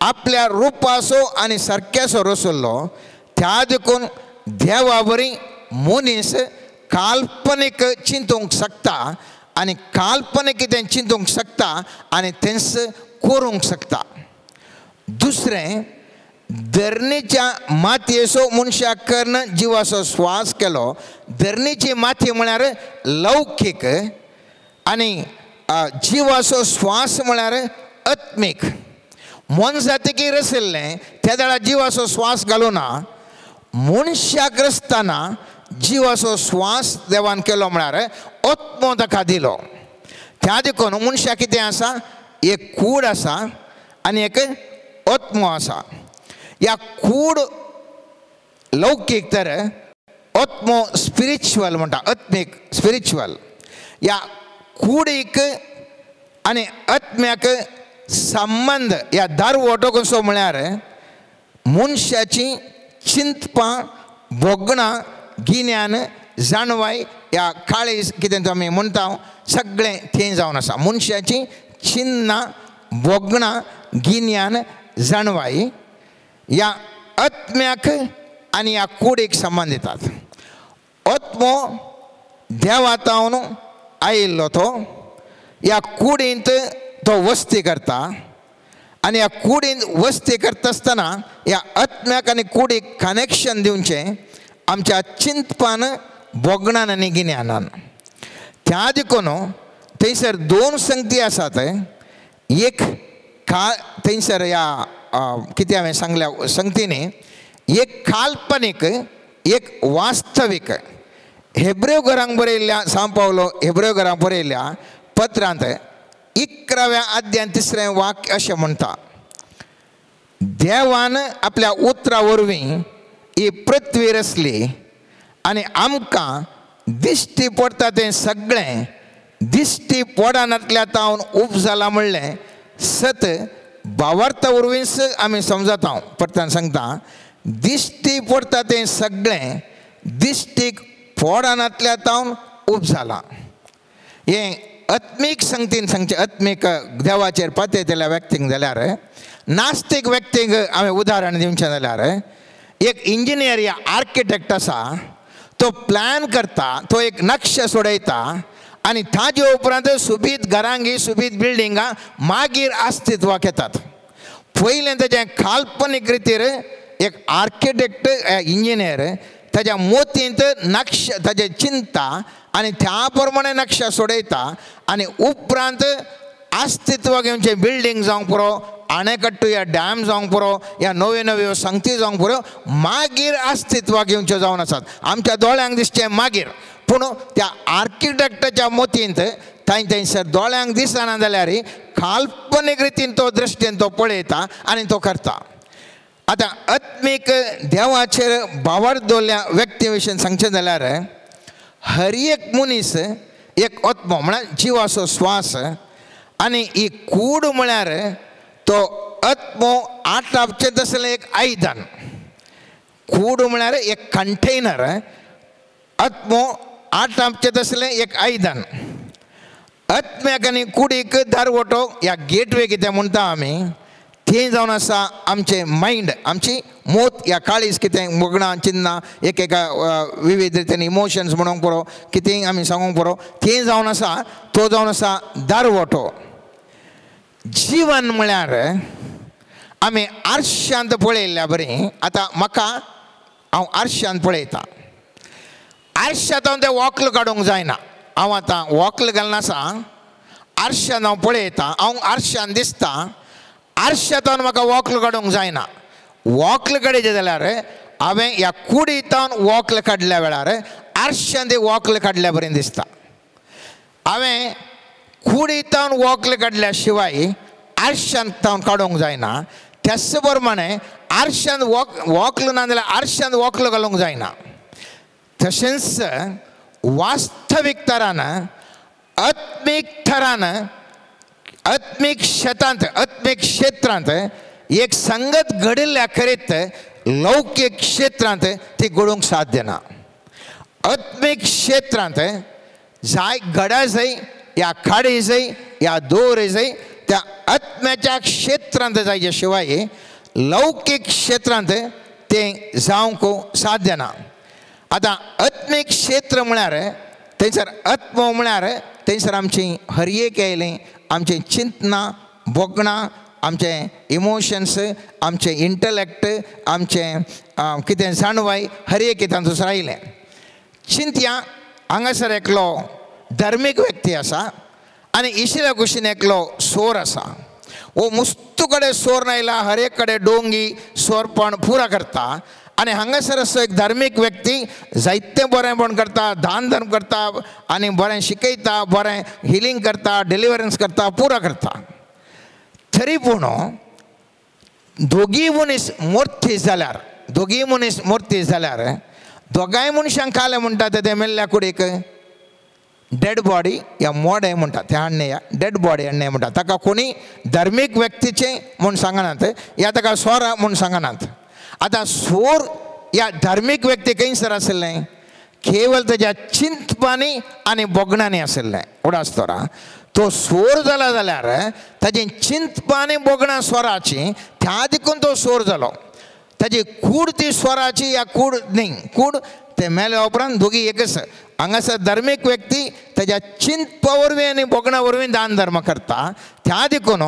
आपल्या रुपाचो आनी सारक्याचो रचल्लो. त्या देखून देवा बरी मनीस काल्पनीक चिंतूंक शकता आनी काल्पनीक कितें चिंतूंक शकता आनी तेंच करूंक शकता. दुसरें, धरणीच्या मातयेचो मनशाक कर्ण जिवाचो स्वास केलो. धरणीची माती म्हळ्यार लौकीक आनी जिवाचो स्वास म्हळ्यार आत्मीक. मोनजातीकी रशिल्लें त्या वेळार जिवाचो स्वास घालूना, मनशाक रचतना जिवाचो स्वास देवान केलो म्हळ्यार आत्मो ताका दिलो. त्या देखून मनशाक कितें आसा, एक कूड आसा आनी एक आत्मो आसा. ह्या कूड लौकीक तर आत्मो स्पिरिच्युअल म्हणटा, आत्मीक स्पिरिच्युअल. ह्या कुडीक आनी आत्म्याक संबंद ह्या दारवटो कसो म्हळ्यार मनशाची चिंतपां, भोगणां, गिन्यान, जाणवाय ह्या काळीज कितें आमी म्हणटा सगळें तें जावन आसा. मनशाची चिन्नां, भोगणां, गिन्यान, जाणवाय ह्या आत्म्याक आनी ह्या कुडीक संबंद दितात. आत्मो देवातावन आयिल्लो तो ह्या कुडींत तो वस्ती करता आनी ह्या कुडींत वस्ती करता आसतना ह्या आत्म्याक आनी कुडीक कनेक्शन दिवचें आमच्या चिंतपान, भोगणान आनी गिन्यानान. त्या देखून थंयसर दोन संगती आसात. एक का थंयसर ह्या कितें हांवें सांगल्या संगतींनी एक काल्पनीक, एक वास्तवीक. हेब्रेव घरांक बरयल्ल्या सांव पावलो हेब्रेव घरांक बरयल्ल्या पत्रांत 11व्या अध्यायांत 3रें वाक्य अशें म्हणटा, देवान आपल्या उतरा वरवीं ही पृथ्वी रचली आनी आमकां दिश्टी पडटा तें सगळें दिश्टी पडनातल्या तावन उपजालां म्हणलें सत भावार्था वरवींच आमी समजता. परतान सांगता, दिश्टी पडटा तें सगळें दिश्टीक पडनातल्या तावन उपजालां. हें आत्मीक संगतीन सांगचें, आत्मीक देवाचेर पातयतल्या व्यक्तींक जाल्यार, नास्तीक व्यक्तींक हांवें उदाहरण दिवचें जाल्यार एक इंजिनियर या आर्किटेक्ट आसा, तो प्लॅन करता, तो एक नक्शा सोडयता आनी ताजे उपरांत सुबीत घरांगी, सुबीत बिल्डिंगां मागीर अस्तित्वाक येतात. पयलें ताजें काल्पनीक रितीर एक आर्किटेक्ट इंजिनियर ताज्या मोतींत नक्श ताजें चिंता आनी त्या प्रमाणे नक्शा सोडयता आनी उपरांत अस्तित्वाक येवचें बिल्डींग जावंक पुरो, आणेकट्टू या डॅम जावंक पुरो, या नव्यो नव्यो संगती जावंक पुरो, मागीर अस्तित्वाक येवच्यो जावन आसात. आमच्या दोळ्यांक दिसचें मागीर, पूण त्या आर्किटेक्टाच्या मोतींत थंय थंयसर दोळ्यांक दिसना जाल्यार काल्पनीक रितीन तो दृश्टीन तो पळयता आनी तो करता. आतां आत्मीक देवाचेर भावार्थ दवरल्या व्यक्ती विशीं सांगचें जाल्यार हर एक मनीस एक आत्मो म्हळ्यार जिवाचो स्वास आनी ही कूड म्हळ्यार तो आत्मो आटापचें तसलें एक आयदन. कूड म्हळ्यार एक कंटेनर, आत्मो आटापचें तसलें एक आयदन. आत्म्याक आनी कुडीक दारवटो ह्या गेटवे कितें म्हणटा आमी तें जावन आसा आमचें मायंड, आमची मोत ह्या काळीज कितें मोगणां, चिन्नां, एक एका विविध रितीन इमोशन्स म्हणूंक पुरो, कितें आमी सांगूंक पुरो, तें जावन आसा तो जावन आसा दारवटो. जीवन म्हळ्यार आमी आरशांत पळयल्ल्या बरी. आतां म्हाका हांव आरशांत पळयता, आरशांत हांव तें वॉकल काडूंक जायना. हांव आतां वॉकल घालना आसा, आरशांत हांव पळयता, हांव आरशांत दिसता, आरशांत म्हाका वॉकल काडूंक जायना. वॉकल काडयचें जाल्यार हांवें ह्या कुडींत वॉकल काडल्या वेळार आरशांत वॉकल काडल्या बरें दिसता. हांवें कुडींत वॉकल काडल्या शिवाय आरशांत काडूंक जायना. त्याच प्रमाणे आरशांत वॉकल ना जाल्यार आरशांत वॉकल घालूंक जायना. तशेंच वास्तवीक थरान, आत्मीक थरान आत्मीक शेतांत आत्मीक क्षेत्रांत एक संगत घडिल्ल्या करीत लौकीक क्षेत्रांत ती घडूंक साध्य ना. आत्मीक क्षेत्रांत जाय घडा जाय या खाडी जाय या दोर जाय त्या आत्म्याच्या क्षेत्रांत जायच्या शिवाय लौकीक क्षेत्रांत तें जावंक साध्य ना. आतां आत्मीक क्षेत्र म्हळ्यार थंयसर आत्मो म्हळ्यार थंयसर आमची हरयेक आयलें, आमचें चिंतनां भोगणां, आमचें इमोशन्स, आमचें इंटलेक्ट, आमचें कितें जाणवाय हर एक तातूंत आयलें. चिंतया हांगासर एकलो धार्मीक व्यक्ती आसा आनी इशिल्या कुशीन एकलो सोर आसा. वो मुस्तू कडेन सोर नायला, हर एक कडेन डोंगी सोरपण पुरा करता आनी हांगासर असो एक धार्मीक व्यक्ती जायतें बरेंपण करता, दान धर्म करता आनी बरें शिकयता, बरें हिलींग करता, डिलिवरन्स करता, पुरा करता. तरी पूण दोगी मनीस मोर्ती जाल्यार, दोगी मनीस मोर्ती जाल्यार दोगांय मनशांक कालें म्हणटा तें मेल्ल्या कुडीक डेड बॉडी या मोडें म्हणटा तें हाडणें या डेड बॉडी हाडणें म्हणटा. ताका कोणी धार्मीक व्यक्तीचें म्हूण सांगनात या ताका सोरा म्हूण सांगनात. आतां सोर या धार्मीक व्यक्ती खंयसर आशिल्लें? केवल ताज्या चिंतपांनी आनी भोगणांनी आशिल्लें. उडास तोरा तो सोर जाला जाल्यार ताजें चिंतपां आनी भोगणां स्वराची त्या देखून तो सोर जालो. ताजी कूड ती स्वराची या कूड न्ही, कूड ते मेल्या उपरांत दोगी एकच. हांगासर धार्मीक व्यक्ती ताज्या चिंतपा वरवीं आनी भोगणां वरवीं दान धर्म करता त्या देखून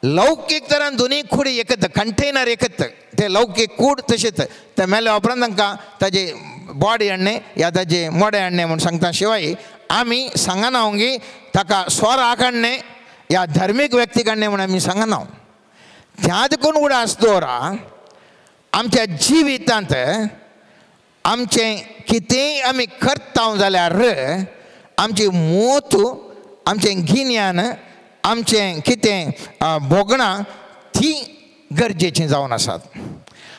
लौकीक तरान दोनी कुडी एकत, कंटेनर एकत, ते लौकीक कूड तशेंच ते मेल्या उपरांत तांकां ताजे बॉडी हाडणें या ताजे मोडें हाडणें म्हूण सांगता. शिवाय आमी सांगना की ताका स्वरा काडणें या धार्मीक व्यक्ती काडणें म्हूण आमी सांगना. त्या देखून उडास दवरा आमच्या जिवितांत आमचें कितेंय आमी करता जाल्यार आमची मोत, आमचें गिन्यान, आमचें कितें भोगणां ती गरजेचीं जावन आसात.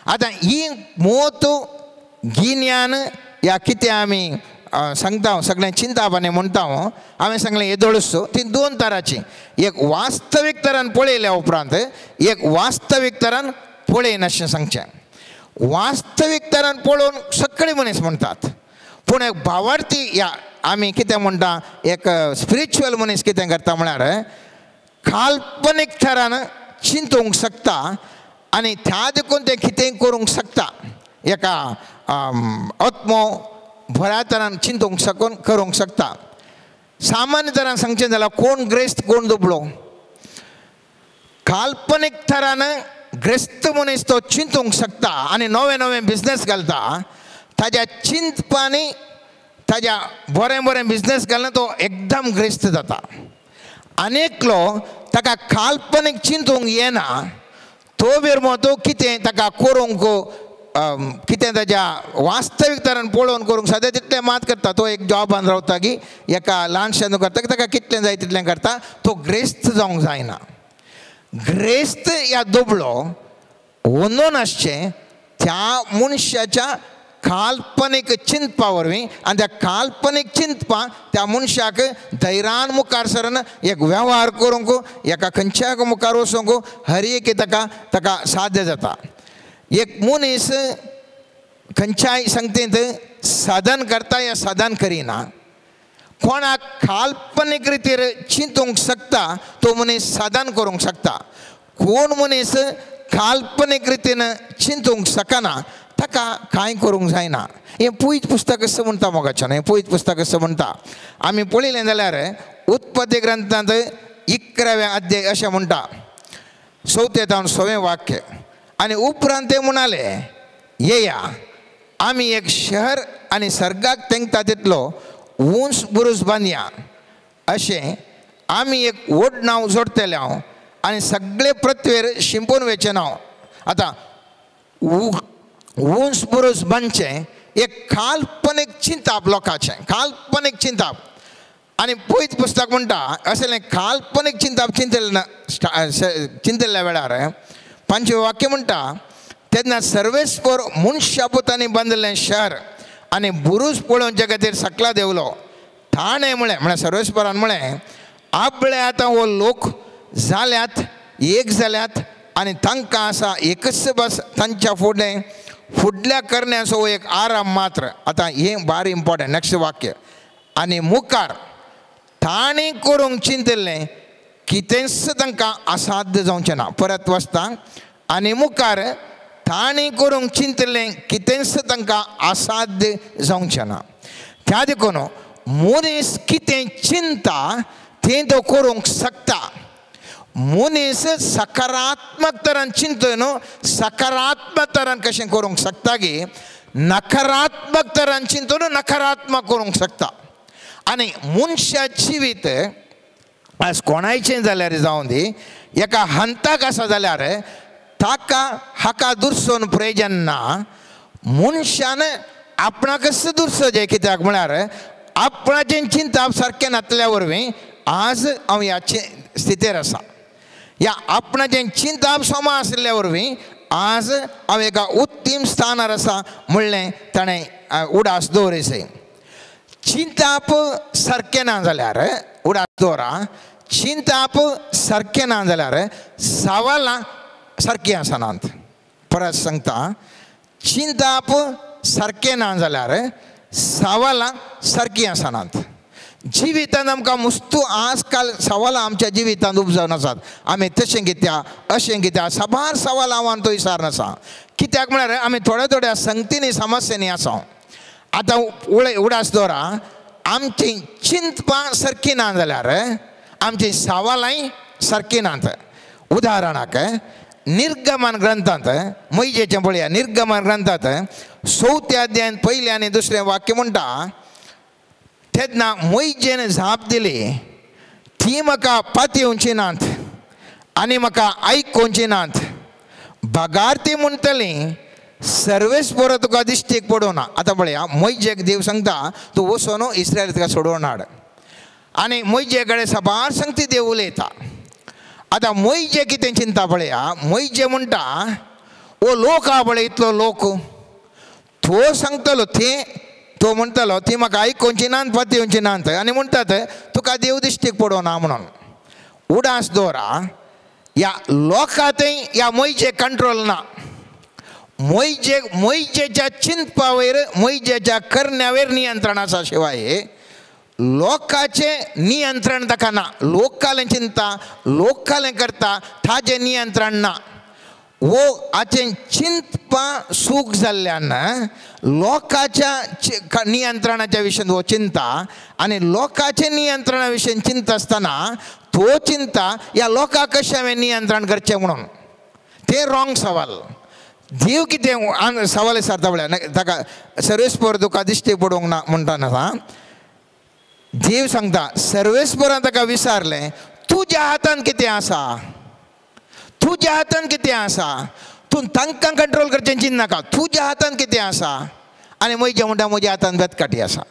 आतां ही मोत, गिन्यान या कितें आमी सांगता सगळें चिंताप आनी म्हणटा हांवें सांगलें येदोळूच ती दोन तराची, एक वास्तवीक तरान पळयल्या उपरांत एक वास्तवीक तरान पळयनाशें सांगचें. वास्तवीक तरान पळोवन सगळे मनीस म्हणटात, पूण एक भावार्थी या आमी कितें म्हणटा एक स्पिरिच्युअल मनीस कितें करता म्हळ्यार काल्पनीक तरान चिंतूंक शकता आनी त्या देखून तें कितेंय करूंक शकता. एका आत्मो बऱ्या तरान चिंतूंक शकून करूंक शकता. सामान्य तरान सांगचें जाल्यार कोण ग्रेस्त कोण दुबळो, काल्पनीक तरान ग्रेस्त मनीस तो चिंतूंक शकता आनी नवे नवे बिजनेस घालता. ताज्या चिंतपांनी ताज्या बरें बरें बिजनेस घालून तो एकदम ग्रेस्त जाता. आनी एकलो ताका काल्पनीक चिंतूंक येना तो बेरमो तो कितें ताका करूंक कितें ताज्या वास्तवीक तरान पळोवन करूंक साद्या तितलें मात करता. तो एक जॉबान रावता की एका ल्हानशान करता की ताका कितलें जाय तितलें करता, तो ग्रेस्त जावंक जायना. ग्रेस्त या दुबळो वंदून आसचें त्या मनशाच्या काल्पनीक चिंतपा वरवीं आनी त्या काल्पनीक चिंतपा त्या मनशाक धैर्यान मुखार सरून एक वेव्हार करूंक एका खंयच्याक मुखार वचूंक हर एक ताका ताका साध्य जाता. एक मनीस खंयच्याय संगतींत साधन करता या साधन करिना, कोणाक काल्पनीक रितीर चिंतूंक शकता तो मनीस साधन करूंक शकता. कोण मनीस काल्पनीक रितीन चिंतूंक शकना ताका कांय करूंक जायना. हें पुयत पुस्तक अशें म्हणटा मोगाच्यान, हें पुयत पुस्तक अशें म्हणटा. आमी पळयलें जाल्यार उत्पत्ती ग्रंथांत 11व्या अध्याय अशें म्हणटा, 4 जावन 6वें वाक्य. आनी उपरांत ते म्हणाले, येया आमी एक शहर आनी सर्गाक तेंकता तितलो उंच बुरूज बांदया, अशें आमी एक व्हड नांव जोडटले हांव आनी सगळे पृथ्वेर शिंपून वयचें नांव. आतां उंच बुरूज बांदचें एक काल्पनीक चिंताप लोकांचें, काल्पनीक चिंताप. आनी पयत पुस्तक म्हणटा अशें काल्पनीक चिंताप चिंतिल्ल्या वेळार 5वें वाक्य म्हणटा, तेन्ना सर्वेस्पर मनशा पुतांनी बांदिल्लें शहर आनी बुरूज पळोवचे खातीर सकला देंवलो. ताणें म्हळें, म्हळ्यार सर्वेस्परान म्हळें, आपले आतां हो लोक जाल्यात एक जाल्यात आनी तांकां आसा एकच बस तांच्या फुडें फुडल्या करण्याचो एक आराम मात्र. आतां हें भारी इम्पॉर्टंट नेक्स्ट वाक्य. आनी मुखार तांणी करूंक चिंतिल्लें कितेंच तांकां असाध्य जावचें ना. परत वचता आनी मुखार तांणी करूंक चिंतिल्लें कितेंच तांकां असाध्य जावचें ना. त्या देखून मनीस कितें चिंता तें तो करूंक शकता. मनीस सकारात्मक तरान चिंतून सकारात्मक तरान कशें करूंक शकता की नकारात्मक तरान चिंतून नकारात्मक करूंक शकता. आनी मनशा जिवीत आज कोणायचें जाल्यार जावं दी एका हंताक आसा जाल्यार ताका हाका दुरसोन प्रयोजन ना. मनशान आपणाकच दुरसोचें कित्याक म्हळ्यार आपणाचें चिंतप सारकें नातल्या वरवीं आज हांव ह्या स्थितीर आसा. ह्या आपणाचें चिंतप समा आशिल्ल्या वरवीं आज हांव एका उत्तीम स्थानार आसा म्हणलें ताणें उडास दवरिसे. चिंतप सारकें ना जाल्यार उडास दवरा चिंतप सारकें ना जाल्यार सवालां सारकीं आसनात. परत सांगता चिंतप सारकें ना जाल्यार सवालां सारकीं आसनात. जिवितांत आमकां मुस्तू आजकाल सवालां आमच्या जिवितांत उपजावन आसात. आमी तशें कित्याक अशें कित्याक साबार सवालां आव्हान तो विचार आसा. कित्याक म्हळ्यार आमी थोड्या थोड्या संगतींनी समस्यांनी आसा. आतां उडास दवरा आमची चिंतपां सारकीं ना जाल्यार आमची सवालांय सारकीं नात. उदाहरणाक निर्गमन ग्रंथांत मैजेचें पळया निर्गमन ग्रंथांत चवथ्या अध्यायांत पयलें आनी दुसरें वाक्य म्हणटा तेन्ना मैजेन जाप दिली ती म्हाका पातयेवची नात आनी म्हाका आयकोवची नात बगार ती म्हणटली सर्वेस्पर तुका दिश्टीक पडूं ना. आतां पळया मैजेक देव सांगता तूं वचून इस्रायल तुका सोडोवन हाड आनी मैजे कडेन साबार सांगती देव उलयता. आतां मैजे कितें चिंता पळया मैजे म्हणटा ओ लोक आहा पळय इतलो लोक तो सांगतलो ते तो म्हणटलो ती म्हाका आयकोवची नात पातयेवची नात आनी म्हणटात तुका देव दिश्टीक पडूं ना म्हणून. उडास दवरा ह्या लोकांतय ह्या मैजे कंट्रोल ना. मैजे मैजेच्या चिंतपा वयर मैजेच्या करण्या वयर नियंत्रण आसा शिवाय लोकांचें नियंत्रण ताका ना. लोकालें चिंता लोकालें करता ताजें नियंत्रण ना. वो हाचें चिंतपां सूख जाल्ल्यान लोकांच्या नियंत्रणाच्या विशयान हो चिंता आनी लोकांचे नियंत्रणा विशयन चिंता आसतना तो चिंता ह्या लोकांक कशें हांवें नियंत्रण करचें म्हणून तें रॉंग सवाल. देव कितें सवाल विचारता पळय ताका सर्वेस्पर तुका दिश्टी पडूंक ना म्हणटा ना. देव सांगता सर्वेस्परान ताका विचारलें तुज्या हातान कितें आसा तुज्या हातान कितें आसा तूं तांकां कंट्रोल करचें चिंतनाका तुज्या हातान कितें आसा. आनी म्हजे म्हणटा म्हज्या हातान बेतकाटी आसा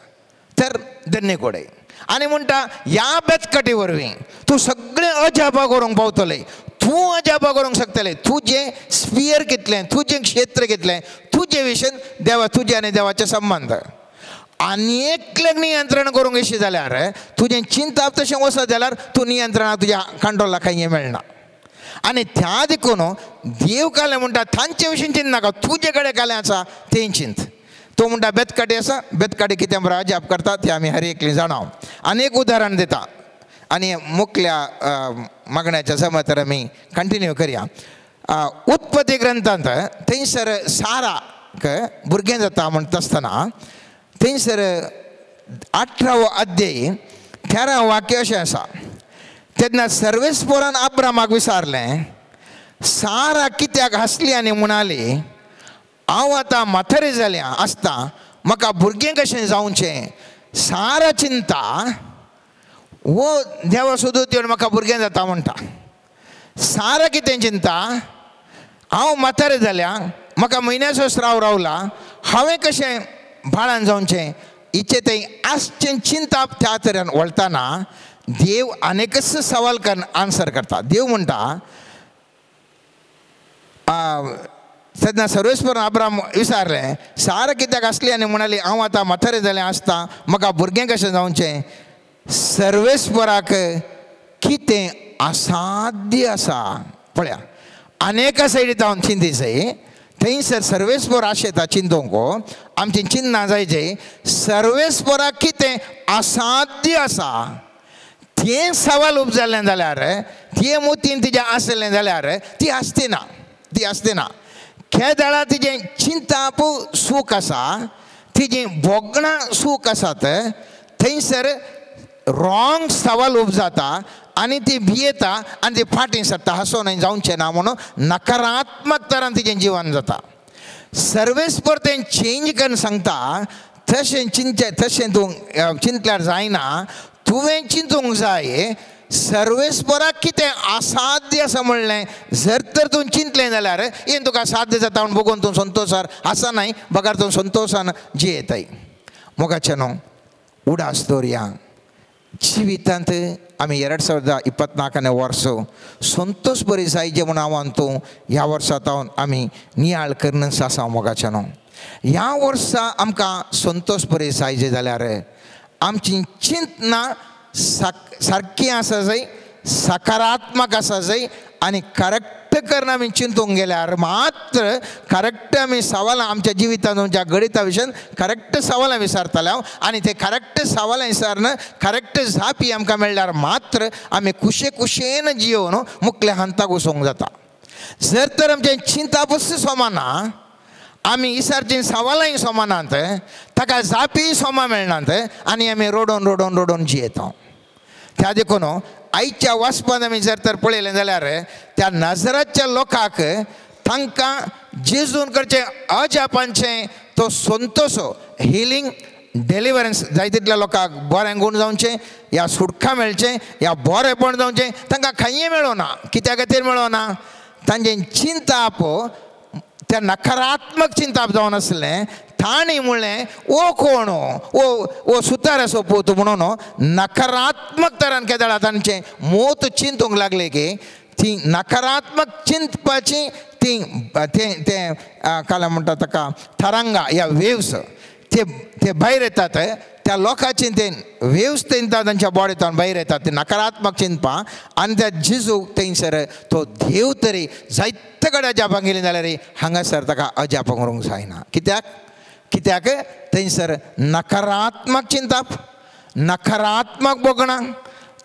तर धन्य कोडे आनी म्हणटा ह्या बेतकाटी वरवीं तूं सगळें अजापां करूंक पावतलें तूं अजापां करूंक शकतलें. तुजें स्पियर कितलें तुजें क्षेत्र कितलें तुजे विशयन देवा तुजें आनी देवाचे संबंद आनी एकल्याक नियंत्रण करूंक अशें जाल्यार तुजें चिंतप तशें वचत जाल्यार तूं नियंत्रणाक तुज्या कंट्रोलाक कांय मेळना. आनी त्या देखून देव कालें म्हणटा तांचे विशीं चिंतनाका तुजे कडेन कालें आसा तें चिंत. तो म्हणटा बेतकाटी आसा बेतकाटी कितें बरें अजाप करता तें आमी हर एकली जाणा. आनी एक उदाहरण दिता आनी मुखल्या मागण्याच्या जमतर आमी कंटिन्यू करया. उत्पत्ती ग्रंथांत थंयसर साराक भुरगें जाता म्हणटा आसतना थंयसर 18वो अध्याय 13 वाक्य अशें आसा. तेन्ना सर्वेस्परान अब्रामाक विचारलें सारा कित्याक हांसली आनी म्हणाली हांव आतां म्हातारें जालें आसता म्हाका भुरगें कशें जावचें. सारा चिंता वो देवा सोदून येवन म्हाका भुरगें जाता म्हणटा. सारा कितें चिंता हांव म्हातारें जाल्या म्हाका म्हयन्याचो स्राव रावला हांवें कशें बाळान जावचें हिचें तें आसचें चिंतप त्या तरेन वळतना देव अनेकच सवाल कर आन्सर करता. देव म्हणटा तेन्ना सर्वेस्पर अब्राम विचारलें सारा कित्याक आसली आनी म्हणाली हांव आतां म्हातारें जालें आसता म्हाका भुरगें कशें जावचें. सर्वेस्पराक कितें असाध्य आसा. पळया अनेका सायडी जावन चिंती जाय थंयसर सर्वेस्पोर आशेता चिंतूंक आमचें चिंतना जायचे सर्वेस्पोराक कितें असाध्य आसा तें सवाल उपजालें जाल्यार तें मोतीन तिजें आसलें जाल्यार ती आसती ना ती आसती ना. केदळा तिजें चिंताप सूख आसा तिजीं भोगणां सूख आसात थंयसर रॉंग सवाल उपजाता आनी ती भियेता आनी ती फाटीं सरता हांसो न्हय जावचें ना म्हणून नकारात्मक तरान तिजें जिवन जाता. सर्वेस्पोर तें चेंज करून सांगता तशें चिंतचें तशें तूं चिंतल्यार जायना तुवें चिंतूंक जाय सर्वेस्पोराक कितें असाध्य आसा म्हणलें जर तर तूं चिंतलें जाल्यार हें तुका साध्य जाता म्हूण बगून तूं संतोशार आसा न्हय बगर तूं संतोशान जियेताय. मोगाचें न्हू उडास दवरया जिवितांत आमी 2024 वर्स संतोष बरी जायचे म्हूण हांव तूं ह्या वर्सा तावन आमी नियाळ करूनच आसा. मोगाचें न्हू ह्या वर्सा आमकां संतोष बरी जायचे जाल्यार आमची चिंतना सारकी आसा जाय सकारात्मक आसा जाय आनी करेक्ट करून आमी चिंतूंक गेल्यार मात्र करेक्ट आमी सवालां आमच्या जिवितांत आमच्या गणिता विशयान करेक्ट सवालां विचारताले हांव आनी ते करेक्ट सवालां विचारून करेक्ट जापी आमकां मेळ्ळ्यार मात्र आमी खुशे खुशेन जियोवन मुखल्या हंताक वचूंक जाता. जर तर आमचें चिंतापच सोमाना आमी विचारचीं सवालांय सोमानात ताका जापीय सोमा मेळनात आनी आमी रडोवन रडोवन रडोवन जियेता. त्या देखून आयच्या वाचपान आमी जर तर पळयलें जाल्यार त्या नजराच्या लोकांक तांकां जेजून करचें अजापांचें तो संतोष हिलींग डिलिवरन्स जाय तितल्या लोकांक बरें गूण जावचें या सुटका मेळचें या बरेंपण जावचें तांकां खंयय मेळना. कित्या खातीर मेळना? तांचें चिंताप त्या नकारात्मक चिंताप जावन आसलें तांणी म्हणलें ओ कोण ओ ओ सुतार असो पूत म्हणून नकारात्मक तरान केदळा तांचें मोत चिंतूंक लागलें की ती नकारात्मक चिंतपाची ती तें तें काल म्हणटा ताका तरंगा या वेव्स ते ते भायर येतात त्या लोकांची ते वेव्स तेंता तांच्या बॉडींतल्यान भायर येतात ते नकारात्मक चिंतपां आनी त्या जेजू थंयसर तो देव तरी जायते कडेन अजापां गेली जाल्यार हांगासर ताका अजापां करूंक जायना. कित्याक? कित्याक थंयसर नकारात्मक चिंतप नकारात्मक भोगणां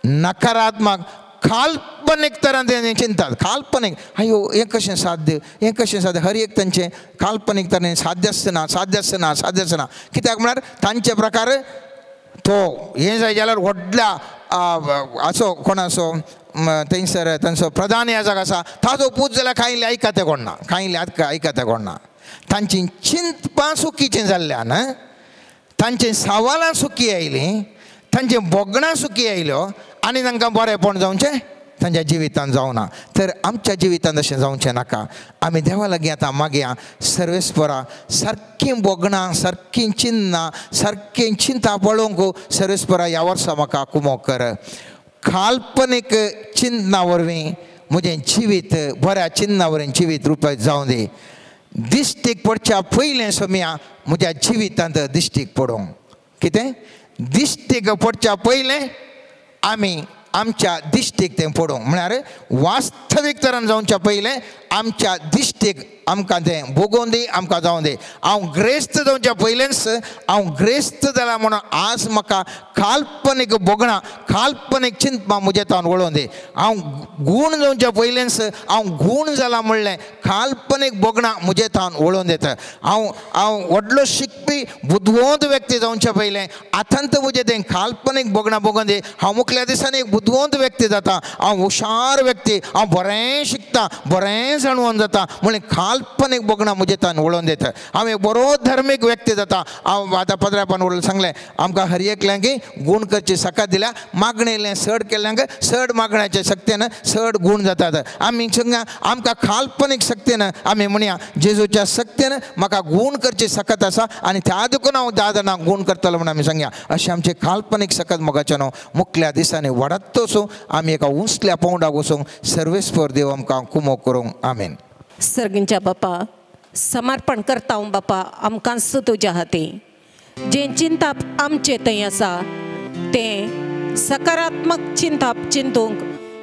नकारात्मक काल्पनीक तरान ते चिंतात काल्पनीक अयो हें कशें साध्य हें कशें साध्य हर एक तांचें काल्पनीक तरेन साध्य आसना साध्य आसना साध्य आसना. कित्याक म्हळ्यार तांचे प्रकार तो हें जाय जाल्यार व्हडल्या असो कोणाचो थंयसर तांचो प्रधान याजक आसा ताजो पूत जाल्यार कांय आयकता कोण ना कांय आयकता कोण ना. तांची चिंतपां चुकीचें जाल्ल्यान तांचीं सवालां चुकी आयलीं तांचीं भोगणां चुकी आयल्यो आनी तांकां बरेंपण जावचें तांच्या जिवितांत जावना. तर आमच्या जिवितांत अशें जावचें नाका. आमी देवा लागीं आतां मागया सर्वेस्परा सारकीं भोगणां सारकीं चिन्नां सारकीं चिंता पळोवंक सर्वेस्परा ह्या वर्सा म्हाका कुमोक कर. काल्पनीक चिंतना वरवीं म्हजें जिवीत बऱ्या चिन्ना वरवीं जिवीत रुपांत जावं दी. दिश्टीक पडच्या पयलें सोम्या म्हज्या जिवितांत दिश्टीक पडूंक कितें दिश्टीक पडच्या पयलें आमी आमच्या दिश्टीक तें पडूंक म्हळ्यार वास्तवीक तरान जावच्या पयलें आमच्या दिश्टीक आमकां तें भोगोवन दी आमकां जावं दी. हांव ग्रेस्त जावच्या पयलेंच हांव ग्रेस्त जाला म्हणून आज म्हाका काल्पनीक भोगणां काल्पनीक चिंतपां म्हज्या तावन वळोवन दी. हांव गूण जावच्या पयलेंच हांव गूण जाला म्हणलें काल्पनीक भोगणां म्हजे तावन वळोवन दिता. हांव हांव व्हडलो शिकपी बुदवंत व्यक्ती जावच्या पयलें आतांत म्हजें तें काल्पनीक भोगणां भोगोवन दी. हांव मुखल्या दिसांनी एक बुदवंत व्यक्ती जाता हांव हुशार व्यक्ती हांव बरें शिकता बरें जाणवून जाता म्हणलें काल्पनीक भोगणां म्हजे तान वळोवन दिता. हांव एक बरो धर्मीक व्यक्ती जाता. हांव आतां पदरापान वळून सांगलें आमकां हर एकल्यांक गूण करची सकाळ दिल्या मागणेलें चड केल्ल्यांक चड मागण्याचे शक्तेन चड गूण जातात. आमी आमकां काल्पनीक शक्तेन आमी म्हणया जेजूच्या शक्तेन म्हाका गूण करची सकत आसा आनी त्या देखून हांव 10 जाणांक गूण करतलो म्हूण आमी सांगया. अशें आमचें काल्पनीक सकत मोगाचें न्हू मुखल्या दिसांनी वाडत वचूं आमी एका उंचल्या पांवड्याक वचूंक सर्वेस्पर देव आमकां कुमोक करूंक. आमेन. सर्गींच्या बापा समर्पण करता हांव बापा आमकांच तुज्या हाती जें चिंताप आमचें थंय आसा तें सकारात्मक चिंताप चिंतूंक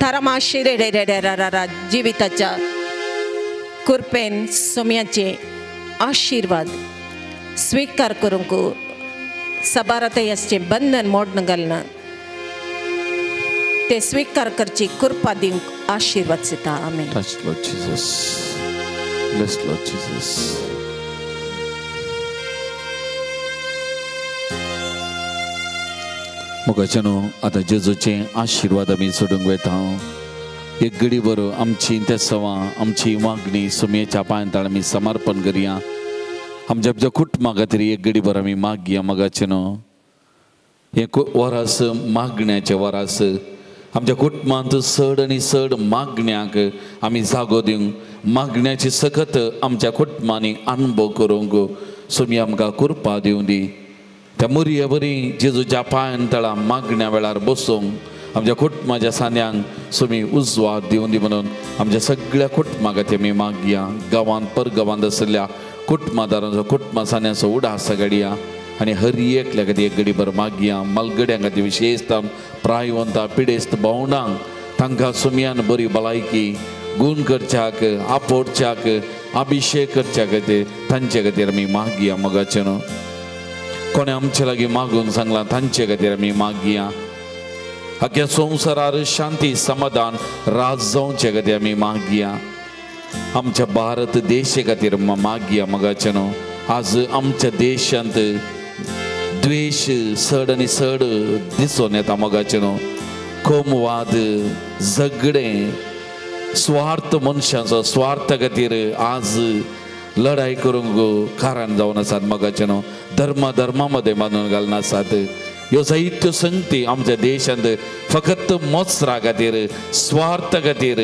थारामाशी रे रे रे रा जिविताच्या कृपेन सोम्याचे आशिर्वाद स्वीकार करूंक सबारातयाचें बंधन मोडन घालना ते स्वीकार करची कृपा दिवंक आशिर्वाद दिता. आमेन. Touch Lord Jesus. Bless Lord Jesus. मोगाच्यानो आतां जेजूचे आशिर्वाद आमी सोडूंक वता. एक घडी बरो आमची तेसवां आमची मागणी सुमयेच्या पांयताळ आमी समर्पण करया. आमच्या आमच्या कुटुंबा खातीर एक घडी बरो आमी मागया. मोगाच्यानो हें वरास मागण्याचें वरास आमच्या कुटुंबांत चड आनी चड मागण्यांक आमी जागो दिवंक मागण्याची सकत आमच्या कुटुंबांनी अनुभव करूंक सुमी आमकां कृपा दिवं दी. त्या मुरये बरी जेजूच्या पांयान तळा मागण्या वेळार बसूंक आमच्या कुटुंबाच्या सांद्यांक सुमी उजवाड दिवं दी म्हणून आमच्या सगळ्या कुटुंबा खातीर आमी मागया. गांवांत परगांवांत आशिल्ल्या कुटुंबादारांचो कुटुंबा सांद्यांचो उडास घडया आनी हर एकल्या खातीर एक घडीभर मागया. मालगड्यां खातीर विशेषता प्रायवंता पिडेस्त भावंडांक तांकां सुमयान बरी भलायकी गुण करच्याक आपोडच्याक अभिशेक करच्या खातीर तांचे खातीर आमी मागया. मोगाचें न्हू कोणें आमचे लागीं मागून सांगलां तांचे खातीर आमी मागया. अख्ख्या संवसारार शांती समाधान राज जावचे खातीर आमी मागया. आमच्या भारत देशा खातीर मागया. मोगाचें न्हू आज आमच्या देशांत द्वेश चड आनी चड दिसून येता. मोगाचें न्हू कोमवाद झगडें स्वार्थ मनशांचो स्वार्थ खातीर आज लढाई करूंक कारण जावन आसात. मोगाचें न्हू धर्मा धर्मा मदें बांदून घालून आसात. ह्यो जायत्यो संगती आमच्या देशांत फकत मोत्सरा खातीर स्वार्थ खातीर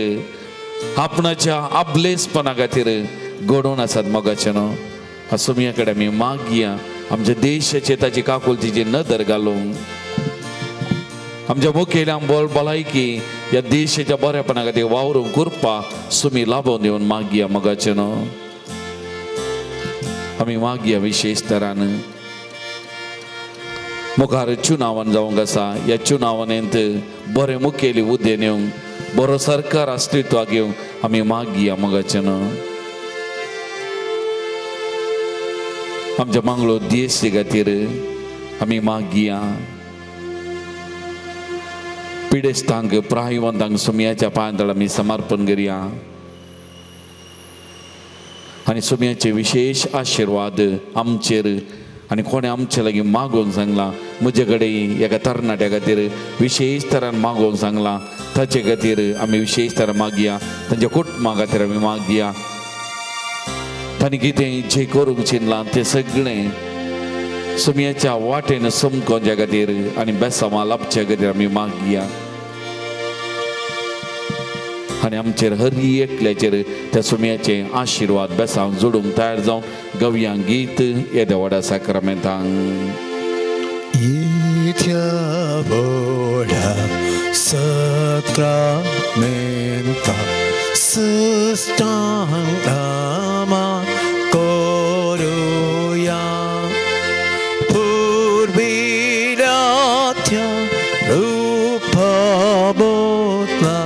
आपणाच्या आपलेसपणा खातीर घडोवन आसात. मोगाचें न्हू सुमया कडेन आमी मागया आमच्या देशाचे ताची काकुलतीची नदर घालूंक आमच्या मुखेल्यांक बोल भलायकी ह्या देशाच्या बरेपणा खातीर वावरूंक कृपा सुमी लाभोवन दिवन मागया. मोगाचें न्हू आमी मागया विशेष तरान मुखार चुनावन जावंक आसा. ह्या चुनावनेंत बरें मुखेली उद्देन येवंक बरो सरकार अस्तित्वाक येवंक आमी मागया. मोगाचें न्हू आमच्या मांगलो देशे खातीर आमी मागया. पिडेस्तांक प्रायवंतांक सुमयाच्या पांयतळ आमी समर्पण करया आनी सुमयाचे विशेष आशिर्वाद आमचेर आनी कोणें आमचे लागीं मागोवन सांगलां म्हजे कडेन एका तरणाट्या खातीर विशेष तरान मागोवन सांगलां ताचे खातीर आमी विशेष तरान मागया. तांच्या कुटुंबा खातीर आमी मागया. तांणी कितें जें करूंक चिंतलां तें सगळें सुमयाच्या वाटेन समकोवच्या खातीर आनी बेसांवां लाबच्या खातीर आमी मागया. आनी आमचेर हर एकल्याचेर त्या सुमयाचे आशिर्वाद बेसांव जोडूंक तयार जावन गवया गीत येद्या व्हडा साक्रामेंतांक. येत्या व्हडा साक्रामेंता सुस्तांक आमा करुया पुर्विल्ल्या त्या रुपा बदला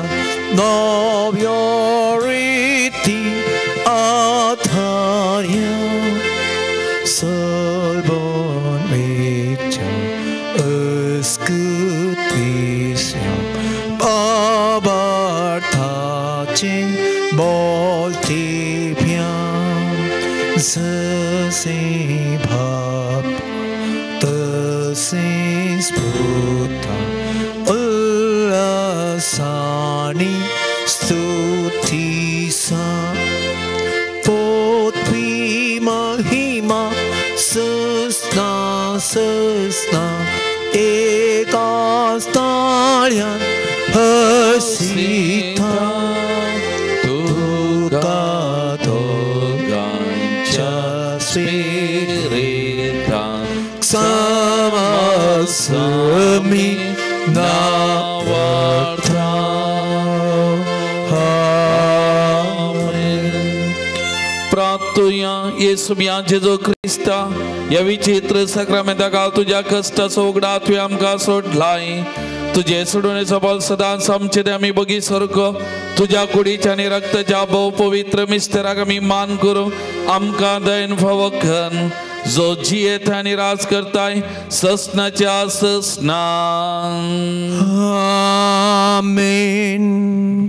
नव्या रिती आधार्या सर्वमेच्या अस्कृतिस्या बाबार्थाचे बोलतेभ्या जसे भाप तसे स्फुता उल्लासानी स्तुतिसा पोथी महिमा सुस्ना सुस्ना एकास्ताळ्यान हसिता तुका दोगांच्या स्पिरितान समसमी नावार्था. आमेन. प्राप्तुया येसुम्या जेजू क्रिस्ता ह्या विचित्र साक्रामेंता काल तुज्या कश्टाचो उगडा तुवें आमकां सोडलाय. तुजे सोडून बल सदांच आमचे ते आमी बगी सारको तुज्या कुडीच्या आनी रक्ताच्या भोव पवित्र मिस्तेराक आमी मान करूं आमकां दयन फावो कर जो जियेत आनी राज करताय ससनाच्या ससना. आमेन.